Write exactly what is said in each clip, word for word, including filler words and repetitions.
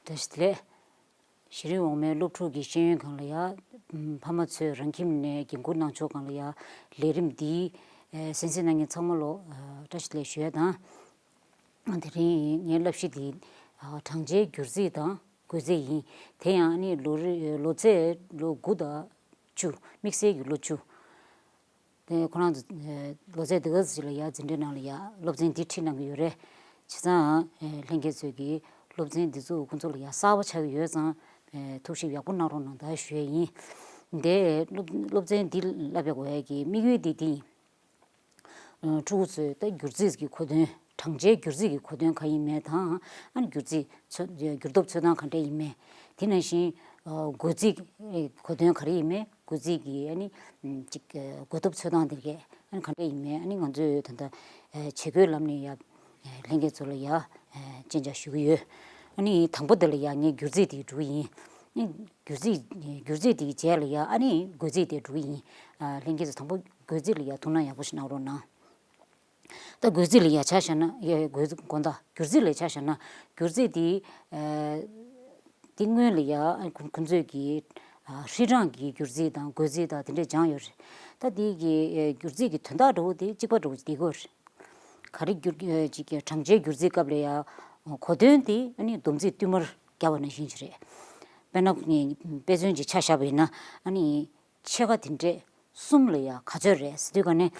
བཀྲ་ཤིས་བདེ་ལེགས། ཤེས་རིག་འོག་མའི་སློབ་ཕྲུག་གི་ཤེས་ཡོན་སྒང་ལ་ཡ། ཕ་མ་ཚོས་རང་ཁྱིམ་ནས་འགན་འཁུར་གནང་ཕྱོགས་སྒང་ལ་ཡ། ལས་རིམ་འདིའི་གསན་གཟིགས་གནང་མཁན་ཚང་མ་ལོ་བཀྲ་ཤིས་བདེ་ལེགས་ཞུ་ཡ་དང་། དེ་རིང་ངའི་བསླབ་གཞི་འདི་གྲངས་ཆའི་སྒྱུར་རྩིས་དང་བགོ་རྩིས་ཡིན། དེ་ཡང་ནི་ལོ་རེ་ལོ་ཚད་ལོ་དགུ་དང་བཅུ། དམིགས་བསལ་གྱི་ལོ་བཅུ། དེ་ཁོ་རང་ཚོ་ལོ་ཚད་འདི་ག་ཚོད་ལ་ཡ་འཛིན་གྲྭའི་ནང་ལ་ཡ་སློབ་ཚན་འདི་ཁྲིད་གནང་གི་ཡོད་རེད། བྱས་ཙང་ལྷན་རྒྱས་ཚོས་ཀྱི་སློབ་ཚན་འདི་ཚོ་ཁོང་ཚོ་ལ་ཡ་གསར་པ་ཆགས་ཀྱི་ཡོད་ཙང་ཐུགས་ཞིབ་ཡག་པོ་གནང་རོགས་གནང་ད་ཞུ་ཡས་ཡིན། འདི་སློབ་སློབ་ཚན་འདི་བསླབ་པའི་དགོས་ཡས་ཀྱི་དམིགས་ཡུལ་འདི་འདི་ཡིན། ཕྲུ་གུ་ཚོས་ད་སྒྱུར་རྩིས་ཀྱི་གོ་དོན། གྲངས་ཆའི་སྒྱུར་རྩིས་ཀྱི་གོ་དོན་ག་ཡིན་མིན་དང་། ཨ་ནི་སྒྱུར་རྩིས་ཚོད་སྒྱུར་སྟོབས་ཚོད་སྟངས་ག་འདྲ་ཡིན་མིན། དེ་ནང་བཞིན་བགོ་རྩིས་ཀྱི་གོ་དོན་ག་རེ་ཡིན་མིན། བགོ་རྩིས་ཀྱི་ཨ་ནི་ཅིག་བགོ་སྟོབས་ཚོད་སྟངས་དེ་གས་ཨ་ནི་ག་འདྲ་ཡིན་མིན། ཨ་ནི་ང་ཚོས་ད་ལྟ་བྱེད་སྒོའི་ལམ་ནས་ཡ་ལྷན་རྒྱས་ཚོ་ལ་ཡ་སྤྱན་འབྱེད་ཞུ་གི་ཡོད། ཨ་ནི་དང་པོ་དེ་ལ་ཡ་ངས་སྒྱུར་རྩིས་དེ་འགྲོ་གི་ཡིན། ཨ་ནི་སྒྱུར་རྩིས་སྒྱུར་རྩིས་དེའི་རྗེས་ལ་ཡ་ཨ་ནི་བགོ་རྩིས་དེ་འགྲོ་གི་ཡིན། ལྷན་རྒྱས་ཚོ་དང་པོ་བགོ་རྩིས་ལ་ཡ་ཐུགས་སྣང་ཡག་པོ་ཞིག་གནང་རོགས་གནང་། ད་བགོ་རྩིས་ལ་ཡ་ཆ་བཞག་ན་ཡ་བགོ་རྩིས་དགོངས་དག་སྒྱུར་རྩིས་ལ་ཆ་བཞག་ན་སྒྱུར་རྩིས་དེ་ཨ་དེ་སྔོན་ལ་ཡ་ཁོ་ཁོ་ཚོས་ཀྱི་ཨ་ཧྲིལ་གྲངས་ཀྱི་སྒྱུར་རྩིས་དང་བགོ་རྩིས་དང་དེ་འདྲས་སྦྱངས་ཡོད་རེད། ད་དེ་གི་ཨ་སྒྱུར་རྩིས་ཀྱི་དོན་དག་འདྲ་བོ་དེ་གཅིག་པ་འདྲ་བོ་ཅིག་བསྡད་ཀྱི་ཡོད་རེད། ག་རེ་སྒྱུར་ཨ་ཅིག་གི་གྲངས་ཆའི་སྒྱུར་རྩིས་སྐབས་ལ་ཡ་གོ་དོན་དེ་ཨ་ནི་བསྡོམས་རྩིས་བསྟུད་མར་བརྒྱབ་པ་ནང་བཞིན་ཅིག་རེད། དཔེར་ན་དཔེ་མཚོན་ཅིག་ཆ་བཞག་པ་ཡིན་ན་ཨ་ནི། ཕྱེད་ཀ་དེ་འདྲས་གསུམ་ལ་ཡ་ག་ཚོད་རེད་ཟེར་དུས་ག་ནས།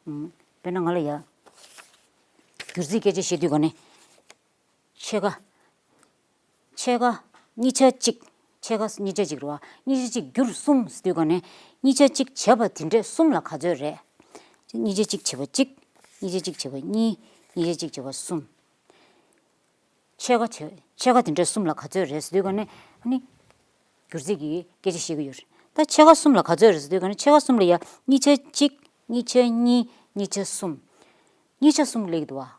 ཨམ། དཔེར་ན་ང་ལ་ཡ། སྒྱུར་རྩིས་སྐད་ཆ་བཤད་དུས་ག་ནས། ཕྱེད་ཀ་ཕྱེད་ཀ་གཉིས་ཆ་གཅིག་ཕྱེད་ཀ་གཉིས་ཆ་གཅིག་རེད་བ། གཉིས་ཆ་གཅིག་བསྒྱུར་གསུམ་ཟེར་དུས་ག་ནས། གཉིས་ཆ་གཅིག་བྱས་པ་དེ་འདྲས་གསུམ་ལ་ག་ཚོད་རེད། གཉིས་ཆ་གཅིག་བྱས་པ་གཅིག་གཉིས་ཆ་གཅིག་བྱས་པ་གཉིས། གཉིས་ཆ་གཅིག་བྱས་པ་གསུམ། ཕྱེད་ཀ་བྱེད། ཕྱེད་ཀ་དེ་འདྲ་གསུམ་ལ་ག་ཚོད་རེད་ཟེར་དུས་ག་ནས་ཨ་ནི། སྒྱུར་རྩིས་ཀྱི་སྐད་ཆ་བཤད་ཀྱི་ཡོད་རེད། ད་ཕྱེད་ཀ་གསུམ་ལ་ག་ཚོད་རེད་ཟེར་དུས་ག་ནས་ཕྱེད་ཀ་གསུམ་ལ་ཡ་གཉིས་ཆ་གཅིག་གཉིས་ཆ་གཉིས། གཉིས་ཆ་གསུམ། གཉིས་ཆ་གསུམ་སླེབས་ཀྱི་འདུག་བ།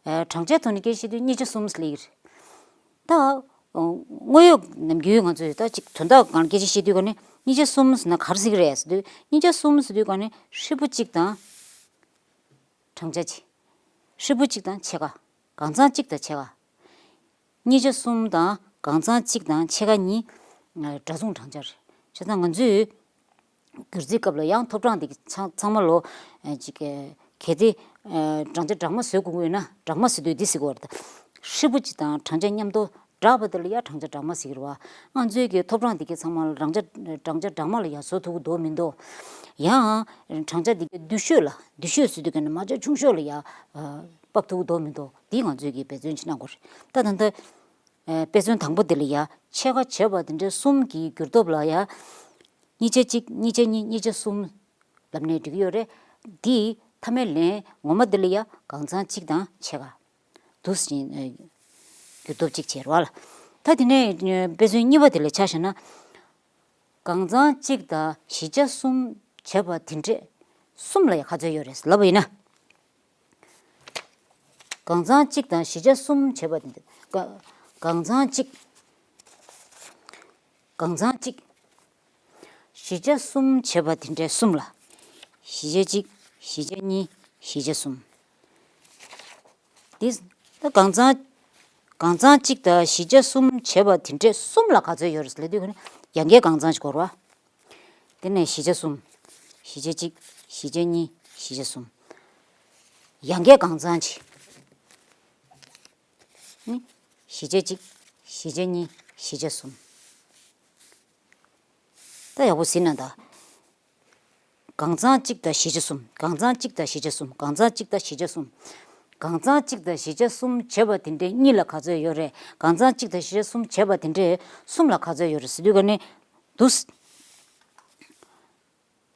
ཨ། གྲངས་ཆའི་ཐོག་ནས་སྐད་ཆ་བཤད་དུས་གཉིས་ཆ་གསུམ་སླེབས་ཀྱི་རེད། ད། ཨ། དངོས་ཡོད་ནམ་རྒྱུན་ང་ཚོས་ད་ཅིག་དོན་དག་སྒང་སྐད་ཆ་བཤད་དུས་ག་ནས་གཉིས་ཆ་གསུམ་ཟེར་ན་ག་རེ་ཟེར་གྱི་རེད་ཟེར་དུས། གཉིས་ཆ་གསུམ་ཟེར་དུས་ག་ནས་ཧྲིལ་པོ་གཅིག་དང་། གྲངས་ཆ་གཅིག་ཧྲིལ་པོ་གཅིག་དང་ཕྱེད་ཀ་གང་ཚང་གཅིག་དང་ཕྱེད་ཀ་གཉིས་ཆ་གསུམ་དང་གང་ཚང་གཅིག་དང་ཕྱེད་ཀ་གཉིས། ཨ། འདྲ་མཚུངས་གྲངས་ཆ་རེད། བྱས་ཙང་ང་ཚོས་སྒྱུར་རྩིས་སྐབས་ལ་ཡང་ཐོབ་གྲངས་དེ་ཚང་ཚང་མ་ལོ། ཨ། ཅིག་གལ་ཏེ། ཨ། གྲངས་ཆ་སྦྲགས་མ་བཟོ་དགོས་ཀྱི་ཡོད་ན་སྦྲགས་མ་ཟེར་དུས་འདི་ཟེར་གྱི་ཡོད་རེད། ཧྲིལ་པོ་གཅིག་དང་གྲངས་ཆ་མཉམ་དུ་སྦྲགས་པ་དེ་ལ་ཡང་གྲངས་ཆ་སྦྲགས་མ་ཟེར་གྱི་རེད་བ། ང་ཚོའི་གི་ཐོབ་གྲངས་དེ་གའི་ཚང་མ་ལ་གྲངས་ཆ་གྲངས་ཆ་སྦྲགས་མ་ལ་ཡང་བཟོ་ཐུབ་ཀྱི་འདུག་མི་འདུག་ཡང་། གྲངས་ཆ་དེ་གའི་འདུས་ཤོས་ལ་འདུས་ཤོས་ཟེར་དུས་ག་ནས་མ་ཆ་ཆུང་ཤོས་ལ་ཡང་། ཨ། ཕབ་ཐུབ་ཀྱི་འདུག་མི་འདུག་འདི་ང་ཚོས་གི་འབད་བརྩོན་ཅིག་གནང་དགོས་རེད། ད་ད་ལྟ། ཨ། དཔེ་མཚོན་དང་པོ་དེ་ལ་ཡ་ཕྱེད་ཀ་བྱས་པ་དེ་འདྲའི་གསུམ་གྱི་སྒྱུར་སྟོབས་ལ་ཡ། གཉིས་ཆ་གཅིག་གཉིས་ཆ་གཉིས། གཉིས་ཆ་གསུམ་ལབ་ནས་འགྲིག་གི་ཡོད་རེད། འདིའི་མཐའ་མའི་ལན་ངོ་མ་འདི་ལ་ཡ་གང་ཚང་གཅིག་དང་ཕྱེད་ཀ་འདུག་སེ་བྱས། ཨ། སྒྱུར་སྟོབས་གཅིག་བྱས་རེད་བ་ལ། ད་དེ་ནས་དཔེ་མཚོན་གཉིས་པ་དེ་ལ་ཆ་བཞག་ན། གང་ཚང་གཅིག་དང་བཞི་ཆ་གསུམ་བྱས་པ་དེ་འདྲས་གསུམ་ལ་ཡ་ག་ཚོད་ཡོད་རེད་ལབ་པ་ཡིན་ན། གང་ཚང་གཅིག་དང་བཞི་ཆ་གསུམ་བྱས་པ་དེ་འདྲས་ག- གང་ཚང་གཅིག་གང་ཚང་གཅིག་བཞི་ཆ་གསུམ་བྱས་པ་དེ་འདྲས་གསུམ་ལ། བཞི་ཆ་གཅིག་བཞི་ཆ་གཉིས། བཞི་ཆ་གསུམ། འདི། ད་གང་ཚང་། གང་ཚང་གཅིག་དང་བཞི་ཆ་གསུམ་བྱས་པ་དེ་འདྲས་གསུམ་ལ་ག་ཚོད་ཡོད་རེད་ལབ་དུས་ག་ནས་ཡང་བསྐྱར་གང་ཚང་ཞིག་དགོས་རེད་བ། དེ་ནས་བཞི་ཆ་གསུམ། བཞི་ཆ་གཅིག་བཞི་ཆ་གཉིས། བཞི་ཆ་གསུམ། ཡང་བསྐྱར་གང་ཚང་ཅིག་ནི། བཞི་ཆ་གཅིག་བཞི་ཆ་གཉིས། བཞི་ཆ་གསུམ། ད་ཡག་པོ་གཟིགས་ན་ད། གང་ཚང་གཅིག་དང་བཞི་ཆ་གསུམ། གང་ཚང་གཅིག་དང་བཞི་ཆ་གསུམ། གང་ཚང་གཅིག་དང་བཞི་ཆ་གསུམ། གང་ཚང་གཅིག་དང་བཞི་ཆ་གསུམ་བྱས་པ་དེ་འདྲའི་གཉིས་ལ་ག་ཚོད་ཡོད་རེད། གང་ཚང་གཅིག་དང་བཞི་ཆ་གསུམ་བྱས་པ་དེ་འདྲའི་གསུམ་ལ་ག་ཚོད་ཡོད་རེད་ཟེར་དུས་ག་ནས་འདུག་སེ་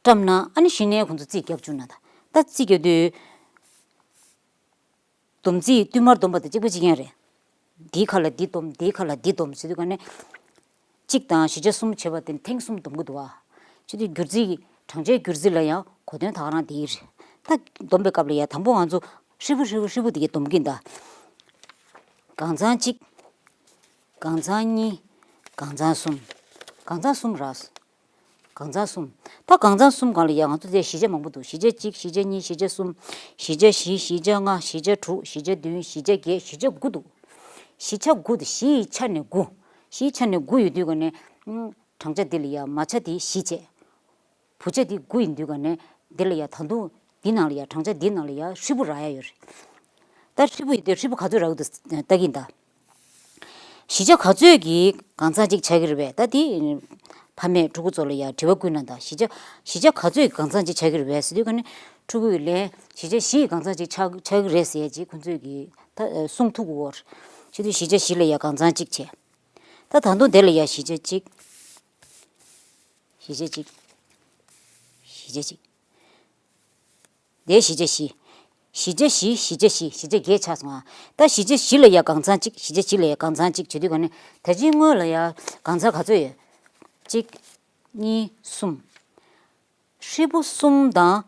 བཀྲམ་ན། ཨ་ནི་གཞི་ནས་ཁོང་ཚོ་རྩིས་རྒྱབ་བཅུག་ན་ད། ད་རྩིས་རྒྱག་དུས། བསྡོམས་རྩིས་བསྟུད་མར་བསྡོམས་པ་དང་གཅིག་པ་གཅིག་རྐྱང་རེད། འདིའི་ཁ་ལ་འདི་བསྡོམས། འདིའི་ཁ་ལ་འདི་བསྡོམས་ཟེར་དུས་ག་ནས། གཅིག་དང་བཞི་ཆ་གསུམ་བྱས་པ་དེ་ཐེངས་གསུམ་བསྡོམ་གྱི་འདུག་བ། བྱས་དུས་སྒྱུར་རྩིས། གྲངས་ཆའི་སྒྱུར་རྩིས་ལ་ཡང་གོ་དོན་ད་ག་རང་དེ་ཡིན་རེད། ད་བསྡོམས་པའི་སྐབས་ལ་ཡང་དང་པོ་ང་ཚོ་ཧྲིལ་པོ་ཧྲིལ་པོ་ཧྲིལ་པོ་དེ་གའི་བསྡོམས་ཀྱི་ཡིན་ད། གང་ཚང་གཅིག་གང་ཚང་གཉིས། གང་ཚང་གསུམ། གང་ཚང་གསུམ་རེད། གང་ཚང་གསུམ། ད་གང་ཚང་གསུམ་སྒང་ལ་ཡ་ང་ཚོ་དེ་བཞི་ཆ་མང་པོ་འདུག་བཞི་ཆ་གཅིག་བཞི་ཆ་གཉིས། བཞི་ཆ་གསུམ། བཞི་ཆ་བཞི། བཞི་ཆ་ལྔ། བཞི་ཆ་དྲུག་བཞི་ཆ་བདུན། བཞི་ཆ་བརྒྱད། བཞི་ཆ་དགུ་འདུག་བཞི་ཆ་དགུ་དེ་བཞི་ཡི་ཆ་ནས་དགུ། བཞི་ཡི་ཆ་ནས་དགུ་ཡོད་དུས་ག་ནས། ཨུམ། བགྲང་བྱ་འདི་ལ་ཡ་མ་ཆ་དེ་བཞི་བྱས། བུ་ཆ་དེ་དགུ་ཡིན་དུས་ག་ནས་འདི་ལ་ཡ་ད་དུང་འདི་ནང་ལ་ཡ་བགྲང་བྱ་འདི་ནང་ལ་ཡ་ཧྲིལ་པོ་རག་ཡ་ཡོད་རེད། ད་ཧྲིལ་པོ་ཡིན་དུས་ཧྲིལ་པོ་ག་ཚོད་རག་གི་འདུག་ལྟ་གིན་ད། བཞི་ཆ་ག་ཚོད་ཀྱི་གང་ཚང་གཅིག་ཆགས་ཀྱི་རེད་པས། ད་དེ་ཕ་མས་ཕྲུ་གུ་ཚོ་ལ་ཡ་དྲི་བ་བསྐུར་ན་ད་བཞི་ཆ་བཞི་ཆ་ག་ཚོད་ཀྱི་གང་ཚང་གཅིག་ཆགས་ཀྱི་རེད་པས་ཟེར་དུས་ག་ནས་ཕྲུ་གུ་ཡིས་ལན་བཞི་ཆ་བཞི་ཡི་གང་ཚང་གཅིག་ཆགས་ཆགས་ཀྱི་རེད་ཟེར་ཡ་ཅིག་ཁོང་ཚོས་ཀྱིས་ད་གསུང་ཐུབ་ཀྱི་ཡོད་རེད། བྱས་དུས་བཞི་ཆ་བཞི་ལ་ཡ་གང་ཚང་གཅིག་བྱས། ད་ད་དུང་དེ་ལ་ཡ་བཞི་ཆ་གཅིག་བཞི་ཆ་གཅིག་བཞི་ཆ་གཅིག་དེ་བཞི་ཆ་བཞི། བཞི་ཆ་བཞི་བཞི་ཆ་བཞི་བཞི་ཆ་བརྒྱད་ཆགས་སོང་ང་། ད་བཞི་ཆ་བཞི་ལ་ཡ་གང་ཚང་གཅིག་བཞི་ཆ་བཞི་ལ་ཡ་གང་ཚང་གཅིག་བྱེད་དུས་ག་ནས་ད་ཅིག་སྔོན་ལ་ཡ་གང་ཚང་ག་ཚོད་ཡོད། གཅིག་གཉིས། གསུམ། ཧྲིལ་པོ་གསུམ་དང་།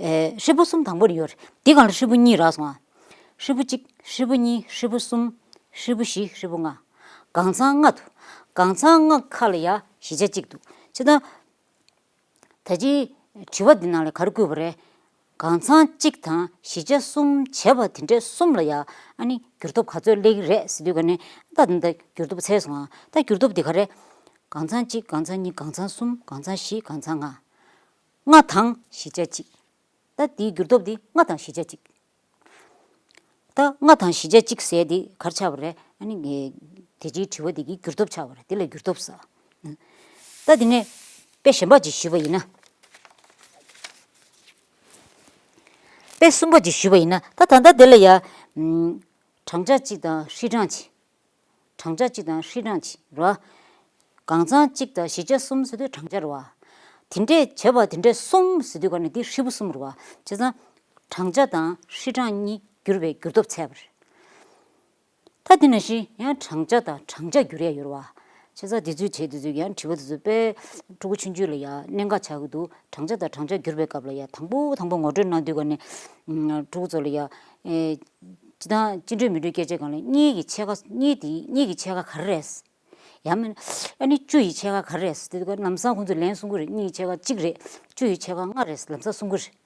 ཨེ། ཧྲིལ་པོ་གསུམ་དང་པོ་རེ་ཡོད་རེད། དེ་སྒང་ལ་ཧྲིལ་པོ་གཉིས་རག་སོང་ང་། ཧྲིལ་པོ་གཅིག་ཧྲིལ་པོ་གཉིས། ཧྲིལ་པོ་གསུམ། ཧྲིལ་པོ་བཞི། ཧྲིལ་པོ་ལྔ། གང་ཚང་ལྔ་འདུག་གང་ཚང་ལྔ་ཁ་ལ་ཡ་བཞི་ཆ་གཅིག་འདུག་བྱས་ཙང་། ད་ཅི་དྲི་བ་འདི་ནང་ལ་ག་རེ་བཀོད་པ་རེད། གང་ཚང་གཅིག་དང་བཞི་ཆ་གསུམ་བྱས་པ་དེ་འདྲའི་གསུམ་ལ་ཡ་ཨ་ནི་འགྱུར་ལྡོག་ག་ཚོད་སླེབས་ཀྱི་རེད་ཟེར་དུས་ག་ནས་ད་འདི་འདྲ་འགྱུར་ལྡོག་འཚལ་སོང་ང་། ད་འགྱུར་ལྡོག་འདི་ག་རེད། གང་ཚང་གཅིག་གང་ཚང་གཉིས། གང་ཚང་གསུམ། གང་ཚང་བཞི། གང་ཚང་ལྔ། ལྔ་དང་བཞི་ཆ་གཅིག་ད་འདིའི་འགྱུར་ལྡོག་འདི་ལྔ་དང་བཞི་ཆ་གཅིག་ད་ལྔ་དང་བཞི་ཆ་གཅིག་ཟེར་འདི་ག་རེ་ཆགས་པ་རེད། ཨ་ནི་ངས་དེ་ཅིའི་དྲི་བ་འདི་གི་འགྱུར་ལྡོག་ཆགས་པ་རེད། འདི་ལ་འགྱུར་ལྡོག་ཟེར། ད་འདི་ནས་དཔེ་གཞན་པ་ཅིག་ཞུས་པ་ཡིན་ན། དཔེ་གསུམ་པ་ཅིག་ཞུས་པ་ཡིན་ན། ད་ད་ལྟ་འདི་ལ་ཡ། ཨམ། བགྲང་བྱ་གཅིག་དང་ཧྲིལ་བགྲང་གཅིག་བགྲང་བྱ་གཅིག་དང་ཧྲིལ་བགྲང་གཅིག་རེད་བ། གང་ཚང་གཅིག་དང་བཞི་ཆ་གསུམ་ཟེར་དུས་བགྲང་བྱ་རེད་བ། དེ་འདྲས་བྱས་པ་དེ་འདྲས་གསུམ་ཟེར་དུས་ག་ནས་འདི་ཧྲིལ་པོ་གསུམ་རེད་བ། བྱས་ཙང་། བགྲང་བྱ་དང་ཧྲིལ་བགྲང་གཉིས་འགྱུར་བའི་འགྱུར་ལྡོག་འཚལ་བ་རེད། ད་དེ་ནང་བཞིན་ཡང་བགྲང་བྱ་དང་བགྲང་བྱ་འགྱུར་ཡ་ཡོད་རེད་བ། བྱས་ཙང་དེ་ཚོའི་གྲས་དེ་ཚོས་ཡང་དྲི་བ་དེ་ཚོ་དཔེ་ཕྲུ་གུ་ཆུང་ཆུང་ལ་ཡ་གནད་འགག་ཆགས་ཀྱི་འདུག་བགྲང་བྱ་དང་བགྲང་བྱ་འགྱུར་བའི་སྐབས་ལ་ཡ་དང་པོ་དང་པོ་ངོ་སྤྲོད་གནང་དུས་ག་ནས། ཕྲུ་གུ་ཚོ་ལ་ཡ། ཨེ། སྤྱིར་བཏང་སྤྱི་འགྲོས་མི་འགྲོའི་སྐད་ཆའི་སྒང་ལ་གཉིས་ཀྱི་ཕྱེད་ཀ་གཉིས་དེ་གཉིས་ཀྱི་ཕྱེད་ཀ་ག་རེ་རེད། ཡང་མིན། ཨ་ནི་བཅུ་ཡི་ཕྱེད་ཀ་ག་རེ་རེད་ཟེར་དུས་ལམ་སང་ཁོང་ཚོས་ལན་གསུང་གི་རེད། གཉིས་ཡི་ཕྱེད་ཀ་གཅིག་རེད། བཅུ་ཡི་ཕྱེད་ཀ་ལྔ་རེད་ལམ་སང་གསུང་གི་རེད།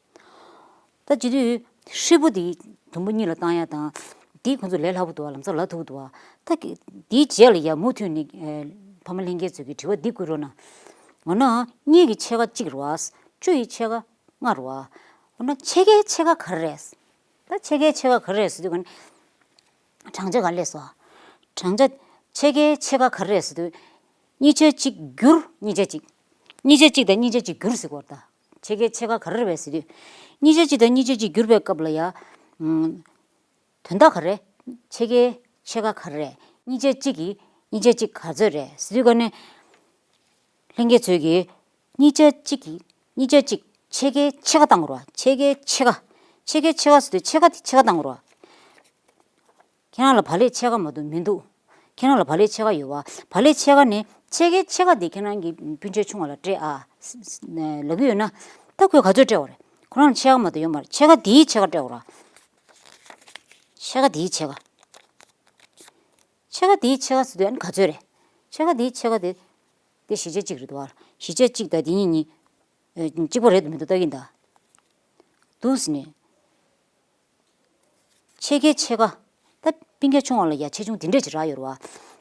ད་བྱེད་དུས་ཧྲིལ་པོ་དེ་དུམ་བུ་གཉིས་ལ་བཏང་ཡ་དང་། དེ་ཁོང་ཚོ་ལས་སླ་པོ་འདུག་བ། ལམ་སང་ལབ་ཐུབ་ཀྱི་འདུག་བ། ད་གི་དེའི་རྗེས་ལ་ཡ་མུ་མཐུད་ནས་ཨེ་ཕ་མ་ལྷན་རྒྱས་ཚོས་ཀྱི་དྲི་བ་འདི་བསྐུར་རོགས་གནང་། འོ་ན་གཉིས་ཀྱི་ཕྱེད་ཀ་གཅིག་རེད་བ། བཅུ་ཡི་ཕྱེད་ཀ་ལྔ་རེད་བ། འོ་ན་ཕྱེད་ཀའི་ཕྱེད་ཀ་ག་རེ་རེད། ད་ཕྱེད་ཀའི་ཕྱེད་ཀ་ག་རེ་རེད་ཟེར་དུས་ག་ནས་བགྲང་བྱ་ག་རེ་སོང་། བགྲང་བྱ། ཕྱེད་ཀའི་ཕྱེད་ཀ་ག་རེ་རེད་ཟེར་དུས། གཉིས་ཆ་གཅིག་བསྒྱུར་གཉིས་ཆ་གཅིག་གཉིས་ཆ་གཅིག་དང་གཉིས་ཆ་གཅིག་བསྒྱུར་ཟེར་གོ་ད། ཕྱེད་ཀའི་ཕྱེད་ཀ་ག་རེ་རེད་ཟེར་དུས། གཉིས་ཆ་གཅིག་དང་གཉིས་ཆ་གཅིག་བསྒྱུར་བའི་སྐབས་ལ་ཡ། ཨམ། དོན་དག་ག་རེ། ཕྱེད་ཀའི་ཕྱེད་ཀ་ག་རེ་རེད། གཉིས་ཆ་གཅིག་གི་གཉིས་ཆ་གཅིག་ག་ཚོད་རེད་ཟེར་དུས་ག་ནས། ལྷན་རྒྱས་ཚོས་ཀྱིས། གཉིས་ཆ་གཅིག་གི། གཉིས་ཆ་གཅིག་ཕྱེད་ཀའི་ཕྱེད་ཀ་བཏང་དགོས་རེད་བ། ཕྱེད་ཀའི་ཕྱེད་ཀ་ཕྱེད་ཀའི་ཕྱེད་ཀ་ཟེར་དུས་ཕྱེད་ཀ་དེ་ཕྱེད་ཀ་བཏང་དགོས་རེད་བ། ཁྱེད་རང་ལ་བག་ལེབ་ཕྱེད་ཀ་མ་གཏོགས་མི་འདུག་ཁྱེད་རང་ལ་བག་ལེབ་ཕྱེད་ཀ་ཡོད་བ། བག་ལེབ་ཕྱེད་ཀ་ནས་ཕྱེད་ཀའི་ཕྱེད་ཀ་དེ་ཁྱེད་རང་གི་སྤུན་མཆེད་ཆུང་བ་ལ་སྤྲད་ཨ། ལབ་ཀྱི་ཡོད་ན། ད་ཁོས་ག་ཚོད་སྤྲད་པ་རེད། ཁོ་རང་ལ་ཕྱེད་ཀ་མ་གཏོགས་ཡོད་མ་རེད། ཕྱེད་ཀ་དེའི་ཕྱེད་ཀ་སྤྲད་པ་རེད། ཕྱེད་ཀ་དེའི་ཕྱེད་ཀ་ཕྱེད་ཀ་དེའི་ཕྱེད་ཀ་ཟེར་དུས་ཨ་ནི་ག་ཚོད་རེད། ཕྱེད་ཀ་དེའི་ཕྱེད་ཀ་དེ། དེ་བཞི་ཆ་གཅིག་རེད་འདུག་བ། བཞི་ཆ་གཅིག་དང་དེ་གཉིས་གཉིས། ཨེ། གཅིག་པ་རེད་འདུག་མི་འདུག་ལྟ་གིན་ད། འདུག་ཟེར་ནས། ཕྱེད་ཀའི་ཕྱེད་ཀ་ད་སྤུན་ཀྱག་ཆུང་བ་ལ་ཡ་ཆེ་ཆུང་དེ་འདྲས་ཅིག་རག་ཡོད་རེད་བ།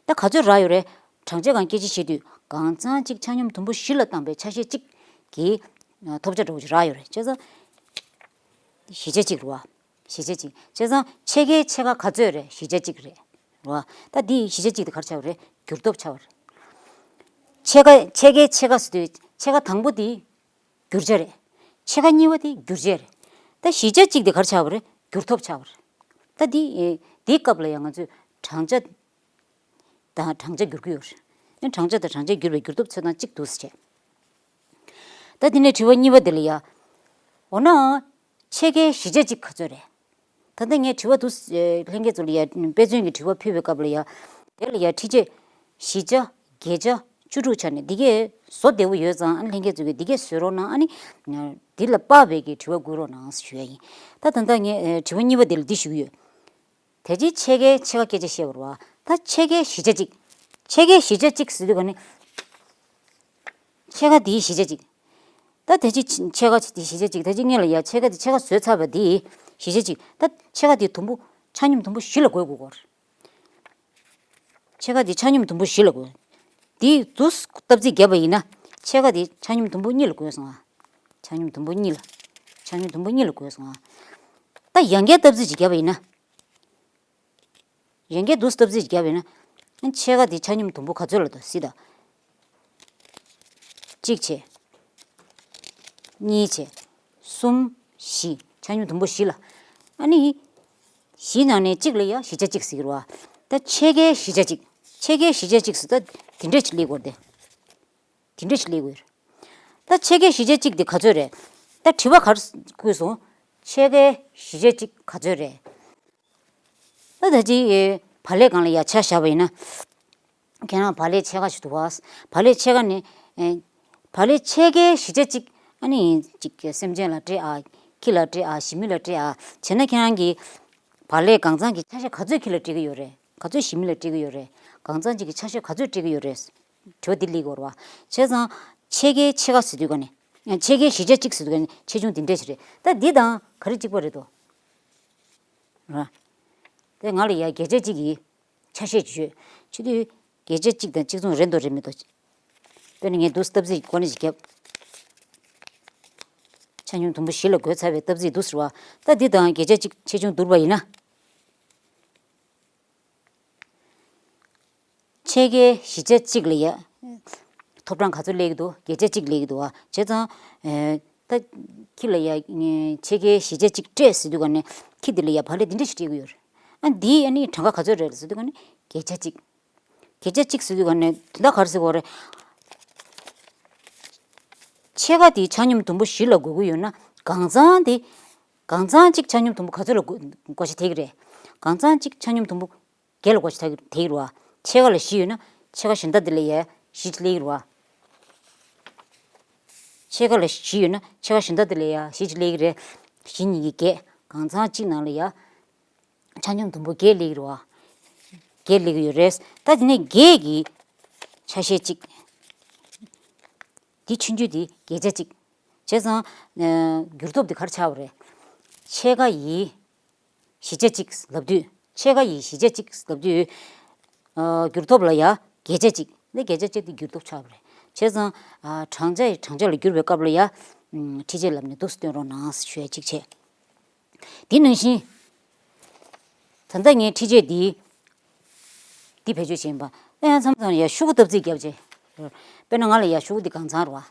ད་ག་ཚོད་རག་ཡོད་རེད། བགྲང་བྱ་སྒང་སྐད་ཆ་བཤད་དུས་གང་ཚང་གཅིག་ཆ་སྙོམས་དུམ་བུ་བཞི་ལ་བཏང་པའི་ཆ་ཤས་གཅིག་གི། ཨ། ཐོབ་བྱ་འདྲ་བོ་ཅིག་རག་ཡོད་རེད། བྱས་ཙང་། བཞི་ཆ་གཅིག་རེད་བ། བཞི་ཆ་གཅིག་བྱས་ཙང་ཕྱེད་ཀའི་ཕྱེད་ཀ་ག་ཚོད་རེད། བཞི་ཆ་གཅིག་རེད་བ། ད་འདི་བཞི་ཆ་གཅིག་དེ་ག་རེ་ཆགས་པ་རེད། འགྱུར་ལྡོག་ཆགས་པ་རེད། ཕྱེད་ཀ་ཕྱེད་ཀའི་ཕྱེད་ཀ་ཟེར་དུས་ཕྱེད་ཀ་དང་པོ་དེ་བསྒྱུར་བྱ་རེད། ཕྱེད་ཀ་གཉིས་པ་དེ་བསྒྱུར་བྱེད་རེད། ད་བཞི་ཆ་གཅིག་དེ་ག་རེ་ཆགས་པ་རེད། འགྱུར་ལྡོག་ཆགས་པ་རེད། ད་འདི་ཨེ་འདིའི་སྐབས་ལ་ཡང་ང་ཚོས་བགྲང་བྱ་དང་བགྲང་བྱ་བསྒྱུར་གྱི་ཡོད་རེད། ཨེ་བགྲང་བྱ་དང་བགྲང་བྱ་བསྒྱུར་བའི་འགྱུར་ལྡོག་ཚོད་ལྟ་གཅིག་འདུག་ཟེར་བྱས། ད་དེ་ནས་དྲི་བ་གཉིས་པ་དེ་ལ་ཡ། འོ་ན། ཕྱེད་ཀའི་བཞི་ཆ་གཅིག་ག་ཚོད་རེད། ད་ལྟ་ངས་དྲི་བ་དུ། ལྷན་རྒྱས་ཚོ་ལ་ཡ་དཔེ་མཚོན་གྱི་དྲི་བ་ཕུལ་བའི་སྐབས་ལ་ཡ། དེ་ལ་ཡ་ཁྲི་ཕྱེད། བཞི་ཆ། བརྒྱད་ཆ། བཅུ་དྲུག་ཆ་ནས་འདི་གས་བཟོ་བདེ་བོ་ཡོད་ཙང་ཨ་ནི་ལྷན་རྒྱས་ཚོ་གིས་འདི་གས་བཟོས་རོགས་གནང་། ཨ་ནི། འདི་ལ་དཔག་པའི་གི་དྲི་བ་བསྐུར་རོགས་གནང་ཞུ་ཡ་ཡིན། ད་ད་ལྟ་ངས་དྲི་བ་གཉིས་པ་དེ་ལ་འདི་ཞུ་གི་ཡོད། དེ་རྗེས་ཕྱེད་ཀའི་ཕྱེད་ཀ་སྐད་ཆ་བཤད་པ་རེད་བ། ད་ཕྱེད་ཀའི་བཞི་ཆ་གཅིག་ཕྱེད་ཀའི་བཞི་ཆ་གཅིག་ཟེར་དུས་ག་ནི། ཕྱེད་ཀ་དེའི་བཞི་ཆ་གཅིག་ད་དེ་རྗེས་ཕྱེད་ཀ་དེའི་བཞི་ཆ་གཅིག་ད་ཅི་སྔོན་ལ་ཡ་ཕྱེད་ཀ་དེ་ཕྱེད་ཀ་བཟོས་ཚར་བ་དེའི་བཞི་ཆ་གཅིག་ད་ཕྱེད་ཀ་དེ་དུམ་བུ་ཆ་སྙོམས་དུམ་བུ་བཞི་ལ་བགོ་དགོས་ཀྱི་ཡོད་རེད། ཕྱེད་ཀ་དེ་ཆ་སྙོམས་དུམ་བུ་བཞི་ལ་བགོས། དེ་དུས་སྟབས་རྩིས་བརྒྱབ་པ་ཡིན་ན་ཕྱེད་ཀ་དེ་ཆ་སྙོམས་དུམ་བུ་གཉིས་ལ་བགོས་སོང་ང་། ཆ་སྙོམས་དུམ་བུ་གཉིས་ལ། ཆ་སྙོམས་དུམ་བུ་གཉིས་ལ་བགོས་སོང་ང་། ད་ཡང་བསྐྱར་སྟབས་རྩིས་ཅིག་བརྒྱབ་པ་ཡིན་ན། ཡང་བསྐྱར་དུས་སྟབས་རྩིས་ཅིག་བརྒྱབ་པ་ཡིན་ན། ཕྱེད་ཀ་དེ་ཆ་སྙོམས་དུམ་བུ་ག་ཚོད་ལ་འདུག་གཟིགས་དང་། གཅིག་བྱས། གཉིས་བྱས། གསུམ། བཞི། ཆ་སྙོམས་དུམ་བུ་བཞི་ལ། ཨ་ནི། བཞི་ནང་ནས་གཅིག་ལ་ཡ་བཞི་ཆ་གཅིག་ཟེར་གྱི་རེད་བ། ད་ཕྱེད་ཀའི་བཞི་ཆ་གཅིག་ཕྱེད་ཀའི་བཞི་ཆ་གཅིག་ཟེར་ད་དེ་འདྲས་ཅིག་སླེབས་ཀྱི་ཡོད་རེད་དེ། དེ་འདྲས་ཅིག་སླེབས་ཀྱི་ཡོད་རེད། ད་ཕྱེད་ཀའི་བཞི་ཆ་གཅིག་དེ་ག་ཚོད་རེད། ད་དྲི་བ་ག་རེ་བཀོད་སོང་། ཕྱེད་ཀའི་བཞི་ཆ་གཅིག་ག་ཚོད་རེད། ད་ད་ཅི་བག་ལེབ་སྒང་ལ་ཡ་ཆ་བཞག་པ་ཡིན་ན། ཁྱེད་རང་བག་ལེབ་ཕྱེད་ཀ་ཞིག་འདུག་བ། བག་ལེབ་ཕྱེད་ཀ་ནི། ཨེ། བག་ལེབ་ཕྱེད་ཀའི་བཞི་ཆ་གཅིག་ཨ་ནི་ཅིག་སེམས་ཅན་ལ་སྤྲད་ཨ། ཁྱི་ལ་སྤྲད་ཨ། ཞི་མི་ལ་སྤྲད་ཨ། བྱས་ན་ཁྱེད་རང་གིས་བག་ལེབ་གང་ཚང་གི་ཆ་ཤས་ག་ཚོད་ཁྱི་ལ་སྤྲད་ཀྱི་ཡོད་རེད། ག་ཚོད་ཞི་མི་ལ་སྤྲད་ཀྱི་ཡོད་རེད། གང་ཚང་གཅིག་གི་ཆ་ཤས་ག་ཚོད་སྤྲད་ཀྱི་ཡོད་རེད། དྲི་བ་འདི་སླེབས་ཀྱི་ཡོད་རེད་བ། བྱས་ཙང་ཕྱེད་ཀའི་ཕྱེད་ཀ་ཟེར་དུས་ག་ནས། ཕྱེད་ཀའི་བཞི་ཆ་གཅིག་ཟེར་དུས་ག་ནས་ཆེ་ཆུང་འདི་འདྲས་ཞིག་རེད། ད་འདི་དང་ག་རེ་གཅིག་པ་རེད་དོ། ར། དེ་ང་ལ་ཡ་བརྒྱ་ཆ་གཅིག་གི་ཆ་ཤས་ཅིག་ཡོད། ཆེ་དུས་བརྒྱ་ཆ་གཅིག་དང་གཅིག་མཚུངས་རེད་འདུག་རེད་མི་འདུག་དཔེར་ན་ངས་འདུག་སྟབས་རྩིས་ཀྱི་སྒོ་ནས་ཅིག་བརྒྱབ། ཆ་སྙོམས་དུམ་བུ་བཞི་ལ་བགོས་ཚར་བའི་སྟབས་རྩིས་འདུག་ཟེར་བ། ད་འདི་དང་བརྒྱ་ཆ་གཅིག་ཆེ་ཆུང་བསྡུར་བ་ཡིན་ན། ཕྱེད་ཀའི་བཞི་ཆ་གཅིག་ལ་ཡ། ཐོབ་གྲངས་ག་ཚོད་སླེབས་ཀྱི་འདུག་བརྒྱ་ཆ་གཅིག་སླེབས་ཀྱི་འདུག་བ། བྱས་ཙང་། ཨེ། ད། ཁྱི་ལ་ཡ། ཕྱེད་ཀའི་བཞི་ཆ་གཅིག་སྤྲད་ཟེར་དུས་ག་ནས་ཁྱི་འདི་ལ་ཡ་བག་ལེབ་འདི་འདྲ་ཞིག་སྤྲད་ཀྱི་ཡོད་རེད། ཨ་འདིའི་ཨ་ནི་གྲངས་ཀ་ག་ཚོད་རེད་ཟེར་དུས་ག་ནས་བརྒྱ་ཆ་གཅིག་བརྒྱ་ཆ་གཅིག་ཟེར་དུས་ག་ནས་དེ་འདྲ་ག་རེ་ཟེར་དགོས་རེད། ཕྱེད་ཀ་དེ་ཆ་སྙོམས་དུམ་བུ་བཞི་ལ་བགོ་གི་ཡོད་ན་གང་ཚང་དེ། གང་ཚང་གཅིག་ཆ་སྙོམས་དུམ་བུ་ག་ཚོད་ལ་བགོ་བགོ་བྱ་ཐེབས་ཀྱི་རེད། གང་ཚང་གཅིག་ཆ་སྙོམས་དུམ་བུ་བརྒྱད་ལ་བགོ་བྱ་ཐེབས་ཀྱི་རེད་བ། ཕྱེད་ཀ་ལ་བཞི་ཡོད་ན་ཕྱེད་ཀ་གཞན་དག་དེ་ལ་ཡ་བཞི་ཅིག་སླེབས་ཀྱི་རེད་བ། ཕྱེད་ཀ་ལ་བཞི་ཡོད་ན་ཕྱེད་ཀ་གཞན་དག་དེ་ལ་ཡ་བཞི་ཅིག་སླེབས་ཀྱི་རེད། བཞི་གཉིས་ཀྱི་བརྒྱད། གང་ཚང་གཅིག་ནང་ལ་ཡ། ཆ་སྙོམས་དུམ་བུ་བརྒྱད་སླེབས་ཀྱི་རེད་བ། བརྒྱད་སླེབས་ཀྱི་ཡོད་རེད། ད་དེ་ནས་བརྒྱད་ཀྱི་ཆ་ཤས་གཅིག་དེ་ཆུང་ཆུང་དེ་བརྒྱ་ཆ་གཅིག་བྱས་ཙང་། ཨ། འགྱུར་ལྡོག་དེ་ག་རེ་ཆགས་པ་རེད། ཕྱེད་ཀ་ཡི་བཞི་ཆ་གཅིག་ལབ་དུས། ཕྱེད་ཀ་ཡི་བཞི་ཆ་གཅིག་ལབ་དུས། ཨ། འགྱུར་ལྡོག་ལ་ཡ་བརྒྱ་ཆ་གཅིག་འདི་བརྒྱ་ཆ་གཅིག་དེ་འགྱུར་ལྡོག་ཆགས་པ་རེད། བྱས་ཙང་། ཨ། གྲངས་ཆ་ཡི་གྲངས་ཆ་ལ་བསྒྱུར་བའི་སྐབས་ལ་ཡ། ཨམ། འཕྲི་བྱེད་ལབ་ནས་འདུག་སེ་སྟོན་རོགས་གནང་ཞུ་ཡ་གཅིག་བྱས། དེ་ནང་བཞིན། ད་ལྟ་ངས་འཕྲི་བྱེད་འདི། འདི་བེད་སྤྱོད་བྱེད་ཡིན་པ། ཨེ་ཡང་མཚམས་མཚམས་ཡ་ཤོག་གུ་སྟབས་རྩིས་བརྒྱབ་བྱས། དཔེར་ན་ང་ལ་ཡ་ཤོག་གུ་འདི་གང་ཚང་རེད་བ།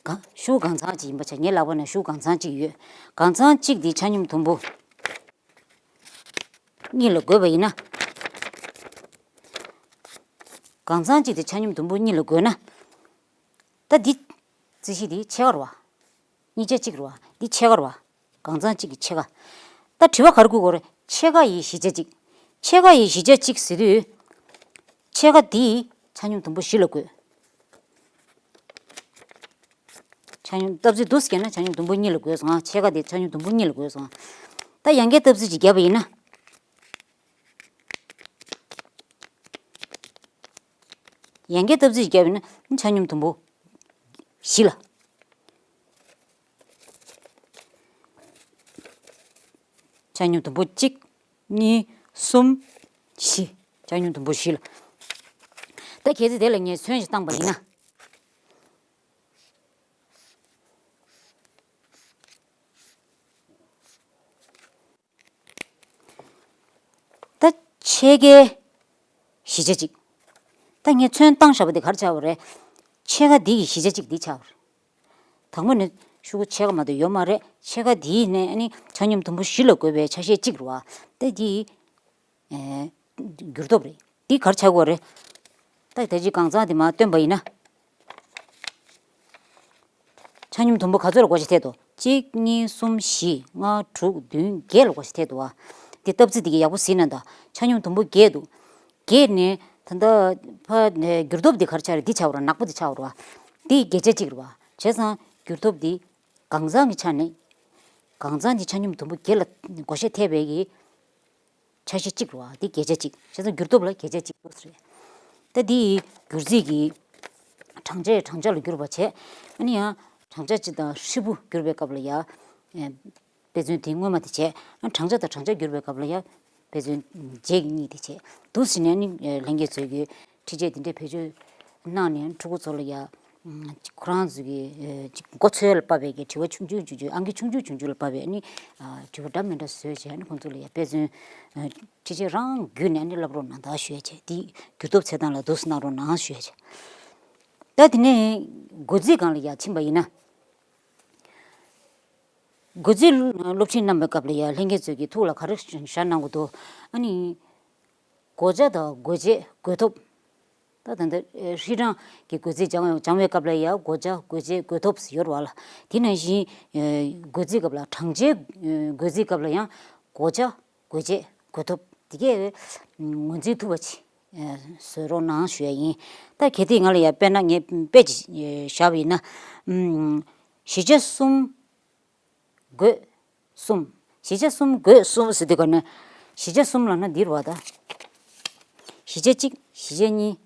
གང་། ཤོག་གུ་གང་ཚང་ཅིག་ཡིན་པ་བྱས། ངའི་ལག་པ་ན་ཤོག་གུ་གང་ཚང་ཅིག་ཡོད། གང་ཚང་གཅིག་འདི་ཆ་སྙོམས་དུམ་བུ་གཉིས་ལ་བགོས་པ་ཡིན་ན། གང་ཚང་གཅིག་འདི་ཆ་སྙོམས་དུམ་བུ་གཉིས་ལ་བགོས་ན། ད་འདི། རྩིས་གཞི་འདི་ཕྱེད་ཀ་རེད་བ། གཉིས་ཆ་གཅིག་རེད་བ། འདི་ཕྱེད་ཀ་རེད་བ། གང་ཚང་གཅིག་གི་ཕྱེད་ཀ་ད་དྲི་བ་ག་རེ་བཀོད་དགོས་རེད། ཕྱེད་ཀ་ཡི་བཞི་ཆ་གཅིག་ཕྱེད་ཀ་ཡི་བཞི་ཆ་གཅིག་ཟེར་དུས། ཕྱེད་ཀ་འདི་ཆ་སྙོམས་དུམ་བུ་བཞི་ལ་བགོས། ཆ་སྙོམས་སྟབས་རྩིས་འདུག་སེ་བརྒྱབ་ན་ཆ་སྙོམས་དུམ་བུ་གཉིས་ལ་བགོས་སོང་ང་། ཕྱེད་ཀ་འདི་ཆ་སྙོམས་དུམ་བུ་གཉིས་ལ་བགོས་སོང་ང་། ད་ཡང་བསྐྱར་སྟབས་རྩིས་ཅིག་བརྒྱབ་པ་ཡིན་ན། ཡང་བསྐྱར་སྟབས་རྩིས་བརྒྱབ་ཡིན་ན་ཆ་སྙོམས་དུམ་བུ་བཞི་ལ། ཆ་སྙོམས་དུམ་བུ་གཅིག་གཉིས། གསུམ། བཞི། ཆ་སྙོམས་དུམ་བུ་བཞི་ལ། ད་གལ་སྲིད་དེ་ལ་ངས་མཚོན་ཞིག་བཏང་པ་ཡིན་ན། ད་ཕྱེད་ཀའི་བཞི་ཆ་གཅིག་ད་ངས་མཚོན་བཏང་བཞག་པ་འདི་ག་རེ་ཆགས་པ་རེད། ཕྱེད་ཀ་འདི་ཡི་བཞི་ཆ་གཅིག་འདི་ཆགས་པ་རེད། དང་པོ་ནས་ཤོག་གུ་ཕྱེད་ཀ་མ་གཏོགས་ཡོད་མ་རེད། ཕྱེད་ཀ་འདིའི་ནས་ཨ་ནི་ཆ་སྙོམས་དུམ་བུ་བཞི་ལ་བགོས་པའི་ཆ་ཤས་གཅིག་རེད་བ། ད་འདི་ཡི། ཨེ། འགྱུར་ལྡོག་རེད། འདི་ག་རེ་ཆགས་ཀྱི་ཡོད་རེད། ད་ད་ཅི་གང་ཚང་འདི་མར་བཏོན་པ་ཡིན་ན། ཆ་སྙོམས་དུམ་བུ་ག་ཚོད་ལ་བགོ་བཤའ་ཐེབས་འདུག་གཅིག་གཉིས། གསུམ། བཞི། ལྔ། དྲུག་བདུན། བརྒྱད་ལ་བགོ་བཤའ་ཐེབས་འདུག་བ། འདི་སྟབས་རྩིས་འདི་ག་ཡག་པོ་གཟིགས་ན་ད། ཆ་སྙོམས་དུམ་བུ་བརྒྱད་འདུག་བརྒྱད་ནས་ད་ལྟ་ཕ་ནས་འགྱུར་ལྡོག་འདི་ག་རེ་ཆགས་རེད། འདི་ཆགས་པ་རེད། ནག་པོ་འདི་ཆགས་པ་རེད་བ། འདི་བརྒྱ་ཆ་གཅིག་རེད་བ། བྱས་ཙང་འགྱུར་ལྡོག་འདི་གང་ཚང་གི་ཆ་ནས། གང་ཚང་འདི་ཆ་སྙོམས་དུམ་བུ་བརྒྱད་ལ་བགོ་བཤའ་ཐེབས་པའི་གི་ཆ་ཤས་གཅིག་རེད་བ། འདི་བརྒྱ་ཆ་གཅིག་བྱས་ཙང་འགྱུར་ལྡོག་ལ་བརྒྱ་ཆ་གཅིག་ཡོད་རེད། ད་འདི་ཡི་སྒྱུར་རྩིས་ཀྱི་གྲངས་ཆའི་གྲངས་ཆ་ལ་བསྒྱུར་བ་བྱས། ཨ་ནི་ཡང་གྲངས་ཆ་སྤྱི་དང་ཧྲིལ་པོ་བསྒྱུར་བའི་སྐབས་ལ་ཡ། ཨེ། དཔེ་མཚོན་དེ་སྔོན་མ་དེ་བྱས། ཨ། གྲངས་ཆ་དང་གྲངས་ཆ་བསྒྱུར་བའི་སྐབས་ལ་ཡ། དཔེ་མཚོན་རྗེས་ཀྱི་གཉིས་དེ་བྱས། འདུག་ཟེར་ནས་ནི་ལྷན་རྒྱས་ཚོས་ཀྱི་འཁྲིད་བྱས་དེ་འདྲའི་བེད་སྤྱོད་གནང་ནས་ཕྲུ་གུ་ཚོ་ལ་ཡ། ཁོ་རང་ཚོ་གི་ཅིག་མགོ་ཚོས་ལ་བབས་པའི་གི་དྲི་བ་ཆུང་ཆུང་ཆུང་ཆུང་ཨང་ཀི་ཆུང་ཆུང་ཆུང་ཆུང་ལ་བབས་པའི་ནི་དྲི་བ་འདྲ་མི་འདྲ་བཟོས་བྱས་ནི་ཁོང་ཚོ་ལ་ཡ་དཔེ་མཚོན་འཁྲིད་བྱས་རང་བརྒྱུད་ནས་ནི་བསླབ་རོགས་གནང་དང་ཞུ་ཡ་བྱས། དེ་འགྱུར་ལྡོག་ཚད་སྟངས་ལ་འདུག་ཟེར་གནང་རོགས་གནང་ཞུ་ཡ་བྱས། ད་དེ་ནས་འགོ་འཛིན་སྒང་ལ་ཡ་ཕྱིན་པ་ཡིན་ན། འགོ་འཛིན་སློབ་ཁྲིད་གནང་བའི་སྐབས་ལ་ཡ་ལྷན་རྒྱས་ཚོས་ཀྱི་ཐུགས་ལ་ག་རེ་བཞག་གནང་དགོས་འདུག་ཨ་ནི། བགོ་བྱ་དང་བགོ་བྱེད་བགོ་ཐོབ། ད་ད་ལྟ་ཧྲི་ཀྲང་གི་བགོ་རྩིས་སྦྱང་སྦྱང་བའི་སྐབས་ལ་ཡ་བགོ་བྱ་བགོ་བྱེད་བགོ་ཐོབ་ཡོད་རེད་བ་ལ། དེ་ནང་བཞིན་བགོ་རྩིས་སྐབས་ལ་གྲངས་ཆའི་བགོ་རྩིས་སྐབས་ལ་ཡང་བགོ་བྱ་བགོ་བྱེད་བགོ་ཐོབ་དེ་གས་ངོས་འཛིན་ཐུབ་པ་ཅིག་བཟོ་རོགས་གནང་ཞུ་ཡ་ཡིན། ད་གལ་ཏེ་ང་ལ་ཡ་དཔེར་ན་ངས་དཔེ་ཅིག་བཞག་པ་ཡིན་ན། གཞིས་ཆགས་གསུམ། བགོད་གསུམ། གཞིས་ཆགས་གསུམ་བགོད་གསུམ་ཟེར་དུས་ག་ནས། གཞིས་ཆགས་གསུམ་ལབ་ན་འདི་རེད་བ་ད། གཞིས་ཆགས་གཅིག་གཞིས་ཆགས་གཉིས།